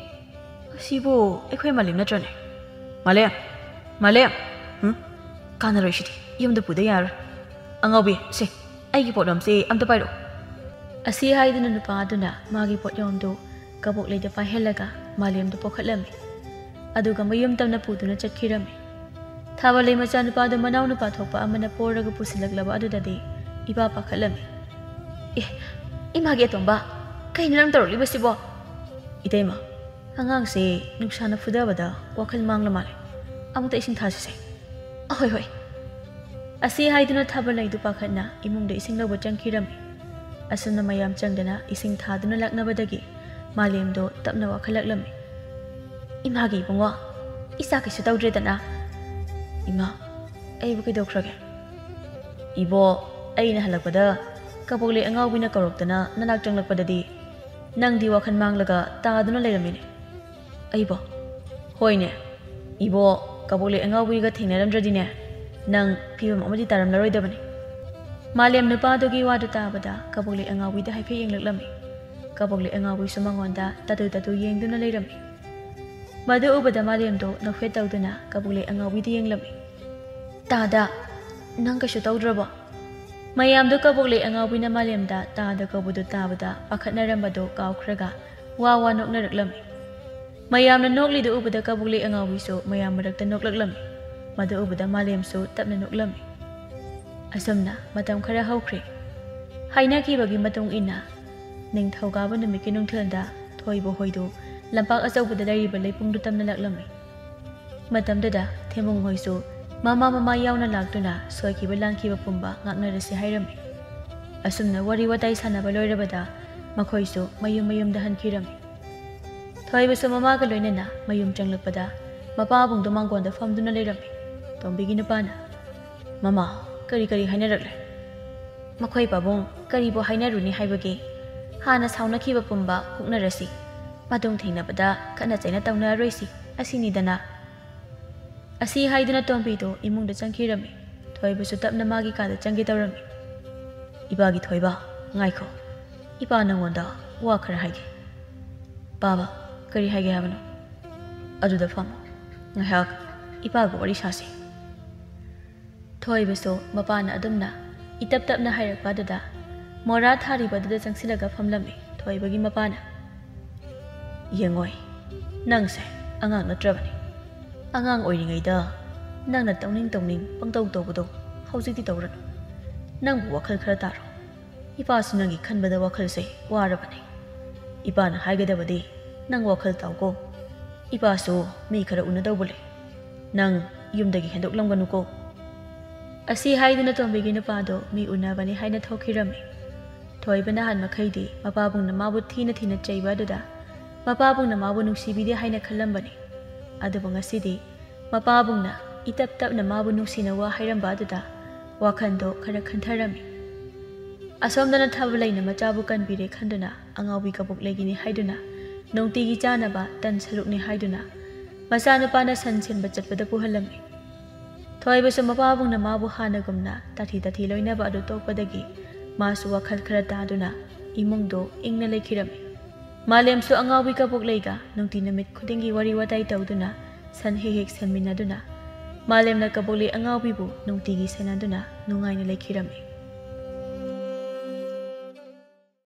ꯑꯁꯤꯕꯨ ꯑꯩꯈꯣꯏ ꯃꯥꯂꯦꯝ ꯅꯠꯇ꯭ꯔꯅꯦ? ꯃꯥꯂꯦꯝ! ꯃꯥꯂꯦꯝ! ꯍꯨꯝ? ꯀꯥꯟꯅꯔꯣꯏ ꯁꯤꯗꯤ, ꯌꯨꯝꯗ ꯄꯨꯗ ꯌꯥꯔꯣꯏ꯫ ꯑꯉꯥꯎꯕꯤ, ꯁꯦ, ꯑꯩꯒꯤ ꯄꯣꯠꯂꯣꯝꯁꯦ ꯑꯝꯇ ꯄꯥꯏꯔꯛꯑꯣ!" ꯑꯁꯤ ꯍꯥꯏꯗꯨꯅ ꯅꯨꯄꯥ ꯑꯗꯨꯅ ꯃꯥꯒꯤ ꯄꯣꯠꯌꯣꯝꯗꯨ ꯀꯕꯣꯛꯂꯩꯗ ꯄꯥꯏꯍꯜꯂꯒ ꯃꯥꯂꯦꯝꯗ ꯄꯣꯛꯈꯠꯂꯝꯃꯤ꯫ ꯑꯗꯨꯒ ꯃꯌꯨꯝ ꯇꯝꯅ ꯄꯨꯗꯨꯅ ꯆꯠꯈꯤꯔꯝꯃꯤ꯫ ꯊꯥꯕꯜꯂꯩ ꯃꯆꯥꯅꯨꯄꯥꯗꯨ ꯃꯅꯥꯎꯅꯨꯄꯥ ꯊꯣꯛꯄ ꯑꯃꯅ ꯄꯣꯔꯒ ꯄꯨꯁꯤꯜꯂꯛꯂꯕ ꯑꯗꯨꯗꯗꯤ ꯏꯄꯥ ꯄꯥꯈꯠꯂꯝꯃꯤ꯫ "ꯑꯦ, ꯏꯃꯥꯒꯤ ꯑꯇꯣꯝꯕ, ꯀꯩꯅꯣ ꯅꯪ ꯇꯧꯔꯛꯂꯤꯕꯁꯤꯕꯣ?" "ꯏꯇꯩꯃ, ꯑꯉꯥꯡꯁꯦ ꯅꯨꯡꯁꯥꯅ ꯐꯨꯗꯕꯗ ꯋꯥꯈꯜ ꯃꯥꯡꯂ ꯃꯥꯜꯂꯦ꯫ ꯑꯃꯨꯛꯇ ꯏꯁꯤꯡ ꯊꯥꯁꯤꯁꯦ꯫" "ꯑꯍꯣꯏ, ꯍꯣꯏ꯫" ꯑꯁꯤ ꯍꯥꯏꯗꯨꯅ ꯊꯥꯕꯜꯂꯩꯗꯨ ꯄꯥꯈꯠꯅ ꯏꯃꯨꯡꯗ ꯏꯁꯤꯡ ꯂꯧꯕ ꯆꯪꯈꯤꯔꯝꯃꯤ꯫ ꯑꯁꯨꯝꯅ ꯃꯌꯥꯝ ꯆꯪꯗꯅ ꯏꯁꯤꯡ ꯊꯥꯗꯨꯅ ꯂꯥꯛꯅꯕꯗꯒꯤ ꯃꯥꯂꯦꯝꯗꯣ ꯇꯞꯅ ꯋꯥꯈꯠꯂꯛꯂꯝꯃꯤ꯫ "ꯏꯃꯥꯒꯤ ꯏꯕꯨꯡꯉꯣ, ꯏꯆꯥ ꯀꯩꯁꯨ ꯇꯧꯗ꯭ꯔꯦꯗꯅ?" "ꯏꯃꯥ, ꯑꯩꯕꯨ ꯀꯩꯗꯧꯈ꯭ꯔꯒꯦ?" "ꯏꯕꯣ, ꯑꯩꯅ ꯍꯜꯂꯛꯄꯗ ꯀꯕꯣꯛꯂꯩ ꯑꯉꯥꯎꯕꯤꯅ ꯀꯧꯔꯛꯇꯅ ꯅꯅꯥꯛ ꯆꯪꯂꯛꯄꯗꯗꯤ ꯅꯪꯗꯤ ꯋꯥꯈꯜ ꯃꯥꯡꯂꯒ ꯇꯥꯗꯨꯅ ꯂꯩꯔꯝꯃꯤꯅꯦ꯫" "ꯑꯩꯕꯣ?" "ꯍꯣꯏꯅꯦ, ꯏꯕꯣ, ꯀꯕꯣꯛꯂꯩ ꯑꯉꯥꯎꯕꯤꯒ ꯊꯦꯡꯅꯔꯝꯗ꯭ꯔꯗꯤꯅꯦ, ꯅꯪ ꯐꯤꯕꯝ ꯑꯃꯗꯤ ꯇꯥꯔꯝꯂꯔꯣꯏꯗꯕꯅꯤ꯫" ꯃꯥꯂꯦꯝ ꯅꯨꯄꯥꯗꯨꯒꯤ ꯋꯥꯗꯨ ꯇꯥꯕꯗ ꯀꯕꯣꯛꯂꯩ ꯑꯉꯥꯎꯕꯤꯗ ꯍꯥꯏꯐꯦꯠ ꯌꯦꯡꯂꯛꯂꯝꯃꯤ꯫ ꯀꯕꯣꯛꯂꯩ ꯑꯉꯥꯎꯕꯤꯁꯨ ꯃꯉꯣꯟꯗ ꯇꯥꯇꯨ ꯇꯥꯇꯨ ꯌꯦꯡꯗꯨꯅ ꯂꯩꯔꯝꯃꯤ꯫ ꯃꯗꯨ ꯎꯕꯗ ꯃꯥꯂꯦꯝꯗꯣ ꯅꯣꯛꯐꯦꯠ ꯇꯧꯗꯨꯅ ꯀꯕꯣꯛꯂꯩ ꯑꯉꯥꯎꯕꯤꯗ ꯌꯦꯡꯂꯝꯃꯤ꯫ "ꯇꯥꯗ, ꯅꯪ ꯀꯩꯁꯨ ꯇꯧꯗ꯭ꯔꯕꯣ?" ꯃꯌꯥꯝꯗꯣ ꯀꯕꯣꯛꯂꯩ ꯑꯉꯥꯎꯕꯤꯅ ꯃꯥꯂꯦꯝꯗ ꯇꯥꯗ ꯀꯧꯕꯗꯨ ꯇꯥꯕꯗ ꯄꯥꯈꯠꯅꯔꯝꯕꯗꯣ ꯀꯥꯎꯈ꯭ꯔꯒ ꯋꯥ ꯋꯥ ꯅꯣꯛꯅꯔꯛꯂꯝꯃꯤ꯫ ꯃꯌꯥꯝꯅ ꯅꯣꯛꯂꯤꯗꯨ ꯎꯕꯗ ꯀꯕꯣꯛꯂꯩ ꯑꯉꯥꯎꯕꯤꯁꯨ ꯃꯌꯥꯝ ꯃꯔꯛꯇ ꯅꯣꯛꯂꯛꯂꯝꯃꯤ꯫ ꯃꯗꯨ ꯎꯕꯗ ꯃꯥꯂꯦꯝꯁꯨ ꯇꯞꯅ ꯅꯣꯛꯂꯝꯃꯤ꯫ ꯑꯁꯨꯝꯅ ꯃꯇꯝ ꯈꯔ ꯍꯧꯈ꯭ꯔꯦ꯫ ꯍꯥꯏꯅꯈꯤꯕꯒꯤ ꯃꯇꯨꯡ ꯏꯟꯅ ꯅꯤꯡꯊꯧꯀꯥꯕ ꯅꯨꯃꯤꯠꯀꯤ ꯅꯨꯡꯊꯤꯜꯗ ꯊꯣꯏꯕ ꯍꯣꯏꯗꯨ ꯂꯝꯄꯥꯛ ꯑꯆꯧꯕꯗ ꯂꯩꯔꯤꯕ ꯂꯩꯄꯨꯡꯗꯨ ꯇꯝꯅ ꯂꯥꯛꯂꯝꯃꯤ꯫ ꯃꯇꯝꯗꯨꯗ ꯊꯦꯝꯕꯨꯡ ꯍꯣꯏꯁꯨ ꯃꯃꯥ ꯃꯃꯥ ꯌꯥꯎꯅ ꯂꯥꯛꯇꯨꯅ ꯁꯣꯏꯈꯤꯕ ꯂꯥꯟꯈꯤꯕ ꯄꯨꯝꯕ ꯉꯥꯛꯅꯔꯁꯤ ꯍꯥꯏꯔꯝꯃꯤ꯫ ꯑꯁꯨꯝꯅ ꯋꯥꯔꯤ ꯋꯥꯇꯥꯏ ꯁꯥꯟꯅꯕ ꯂꯣꯏꯔꯕꯗ ꯃꯈꯣꯏꯁꯨ ꯃꯌꯨꯝ ꯃꯌꯨꯝꯗ ꯍꯟꯈꯤꯔꯝꯃꯤ꯫ ꯊꯣꯏꯕꯁꯨ ꯃꯃꯥꯒ ꯂꯣꯏꯅꯅ ꯃꯌꯨꯝ ꯆꯪꯂꯛꯄꯗ ꯃꯄꯥꯕꯨꯡꯗꯣ ꯃꯥꯡꯒꯣꯟꯗ ꯐꯝꯗꯨꯅ ꯂꯩꯔꯝꯃꯤ꯫ ꯇꯣꯝꯕꯤꯒꯤ ꯅꯨꯄꯥꯅ, "ꯃꯃꯥ, ꯀꯔꯤ ꯀꯔꯤ ꯍꯥꯏꯅꯔꯛꯂꯦ?" "ꯃꯈꯣꯏ ꯄꯥꯕꯨꯡ ꯀꯔꯤꯕꯨ ꯍꯥꯏꯅꯔꯨꯅꯤ ꯍꯥꯏꯕꯒꯦ? ꯍꯥꯟꯅ ꯁꯥꯎꯅꯈꯤꯕ ꯄꯨꯝꯕ ꯀꯣꯛꯅꯔꯁꯤ꯫ ꯃꯇꯨꯡ ꯊꯦꯡꯅꯕꯗ ꯈꯠꯅ ꯆꯩꯅ ꯇꯧꯅꯔꯔꯣꯏꯁꯤ, ꯑꯁꯤꯅꯤꯗꯅ꯫" ꯑꯁꯤ ꯍꯥꯏꯗꯨꯅ ꯇꯣꯝꯕꯤꯗꯨ ꯏꯃꯨꯡꯗ ꯆꯪꯈꯤꯔꯝꯃꯤ꯫ ꯊꯣꯏꯕꯁꯨ ꯇꯞꯅ ꯃꯥꯒꯤ ꯀꯥꯗ ꯆꯪꯒꯦ ꯇꯧꯔꯝꯃꯤ꯫ "ꯏꯄꯥꯒꯤ ꯊꯣꯏꯕ, ꯉꯥꯏꯈꯣ꯫ ꯏꯄꯥ ꯅꯪꯉꯣꯟꯗ ꯋꯥ ꯈꯔ ꯍꯥꯏꯒꯦ꯫" "ꯄꯥꯕ, ꯀꯔꯤ ꯍꯥꯏꯒꯦ ꯍꯥꯏꯕꯅꯣ?" "ꯑꯗꯨꯗ ꯐꯝꯃꯣ꯫ ꯉꯥꯏꯍꯥꯛ ꯏꯄꯥꯒ ꯋꯥꯔꯤ ꯁꯥꯁꯤ꯫" ꯊꯣꯏꯕꯁꯨ ꯃꯄꯥꯅ ꯑꯗꯨꯝꯅ ꯏꯇꯞ ꯇꯞꯅ ꯍꯥꯏꯔꯛꯄ ꯑꯗꯨꯗ ꯃꯣꯔꯥ ꯊꯥꯔꯤꯕ ꯑꯗꯨꯗ ꯆꯪꯁꯤꯜꯂꯒ ꯐꯝꯂꯝꯃꯤ꯫ ꯊꯣꯏꯕꯒꯤ ꯃꯄꯥꯅ, "ꯌꯦꯡꯉꯣꯏ, ꯅꯪꯁꯦ ꯑꯉꯥꯡ ꯅꯠꯇ꯭ꯔꯕꯅꯤ꯫ ꯑꯉꯥꯡ ꯑꯣꯏꯔꯤꯉꯩꯗ ꯅꯪꯅ ꯇꯧꯅꯤꯡ ꯇꯧꯅꯤꯡ ꯄꯪꯇꯧ ꯇꯧꯕꯗꯣ ꯍꯧꯖꯤꯛꯇꯤ ꯇꯧꯔꯅꯨ꯫ ꯅꯪꯕꯨ ꯋꯥꯈꯜ ꯈꯔ ꯇꯥꯔꯣ꯫ ꯏꯄꯥꯁꯨ ꯅꯪꯒꯤ ꯈꯟꯕꯗ ꯋꯥꯈꯜꯁꯦ ꯋꯥꯔꯕꯅꯤ꯫ ꯏꯄꯥꯅ ꯍꯥꯏꯒꯗꯕꯗꯤ ꯅꯪ ꯋꯥꯈꯜ ꯇꯥꯎꯀꯣ꯫ ꯏꯄꯥꯁꯨ ꯃꯤ ꯈꯔ ꯎꯅꯗꯧꯕ ꯂꯩ꯫ ꯅꯪ ꯌꯨꯝꯗꯒꯤ ꯍꯦꯟꯗꯣꯛꯂꯝꯒꯅꯨꯀꯣ꯫" ꯑꯁꯤ ꯍꯥꯏꯗꯨꯅ ꯇꯣꯝꯕꯤꯒꯤ ꯅꯨꯄꯥꯗꯣ ꯃꯤ ꯎꯅꯕꯅꯤ ꯍꯥꯏꯅ ꯊꯣꯛꯈꯤꯔꯝꯃꯤ꯫ ꯊꯣꯏꯕ ꯅꯍꯥꯟ ꯃꯈꯩꯗꯤ ꯃꯄꯥꯕꯨꯡꯅ ꯃꯥꯕꯨ ꯊꯤꯅ ꯊꯤꯅ ꯆꯩꯕ ꯑꯗꯨꯗ ꯃꯄꯥꯕꯨꯡꯅ ꯃꯥꯕꯨ ꯅꯨꯡꯁꯤꯕꯤꯗꯦ ꯍꯥꯏꯅ ꯈꯜꯂꯝꯕꯅꯤ꯫ ꯑꯗꯨꯕꯨ ꯉꯁꯤꯗꯤ ꯃꯄꯥꯕꯨꯡꯅ ꯏꯇꯞ ꯇꯞꯅ ꯃꯥꯕꯨ ꯅꯨꯡꯁꯤꯅ ꯋꯥ ꯍꯥꯏꯔꯝꯕ ꯑꯗꯨꯗ ꯋꯥꯈꯜꯗꯣ ꯈꯔ ꯈꯟꯊꯔꯝꯃꯤ꯫ ꯑꯁꯣꯝꯗꯅ ꯊꯥꯕ ꯂꯩꯅ ꯃꯆꯥꯕꯨ ꯀꯟꯕꯤꯔꯦ ꯈꯟꯗꯨꯅ ꯑꯉꯥꯎꯕꯤ ꯀꯕꯣꯛ ꯂꯩꯒꯤꯅꯤ ꯍꯥꯏꯗꯨꯅ ꯅꯨꯡꯇꯤꯒꯤ ꯆꯥꯅꯕ ꯇꯟ ꯁꯔꯨꯛꯅꯤ ꯍꯥꯏꯗꯨꯅ ꯃꯆꯥꯅꯨꯄꯥꯅ ꯁꯟ ꯁꯦꯟꯕ ꯆꯠꯄꯗ ꯄꯨꯍꯜꯂꯝꯃꯤ꯫ ꯊꯣꯏꯕꯁꯨ ꯃꯄꯥꯕꯨꯡꯅ ꯃꯥꯕꯨ ꯍꯥꯟꯅꯒꯨꯝꯅ ꯇꯥꯊꯤ ꯇꯥꯊꯤ ꯂꯣꯏꯅꯕ ꯑꯗꯨ ꯇꯣꯛꯄꯗꯒꯤ ꯃꯥꯁꯨ ꯋꯥꯈꯜ ꯈꯔ ꯇꯥꯗꯨꯅ ꯏꯃꯨꯡꯗꯨ ꯏꯪꯅ ꯂꯩꯈꯤꯔꯝꯃꯤ꯫ ꯃꯥꯂꯦꯝꯁꯨ ꯑꯉꯥꯎꯕꯤ ꯀꯕꯣꯛ ꯂꯩꯒ ꯅꯨꯡꯇꯤ ꯅꯨꯃꯤꯠ ꯈꯨꯗꯤꯡꯒꯤ ꯋꯥꯔꯤ ꯋꯥꯇꯥꯏ ꯇꯧꯗꯨꯅ ꯁꯟ ꯍꯦꯛ ꯍꯦꯛ ꯁꯟꯃꯤꯟꯅꯗꯨꯅ ꯃꯥꯂꯦꯝꯅ ꯀꯕꯣꯛ ꯂꯩ ꯑꯉꯥꯎꯕꯤꯕꯨ ꯅꯨꯡꯇꯤꯒꯤ ꯁꯦꯟꯅꯗꯨꯅ ꯅꯨꯡꯉꯥꯏꯅ ꯂꯩꯈꯤꯔꯝꯃꯤ꯫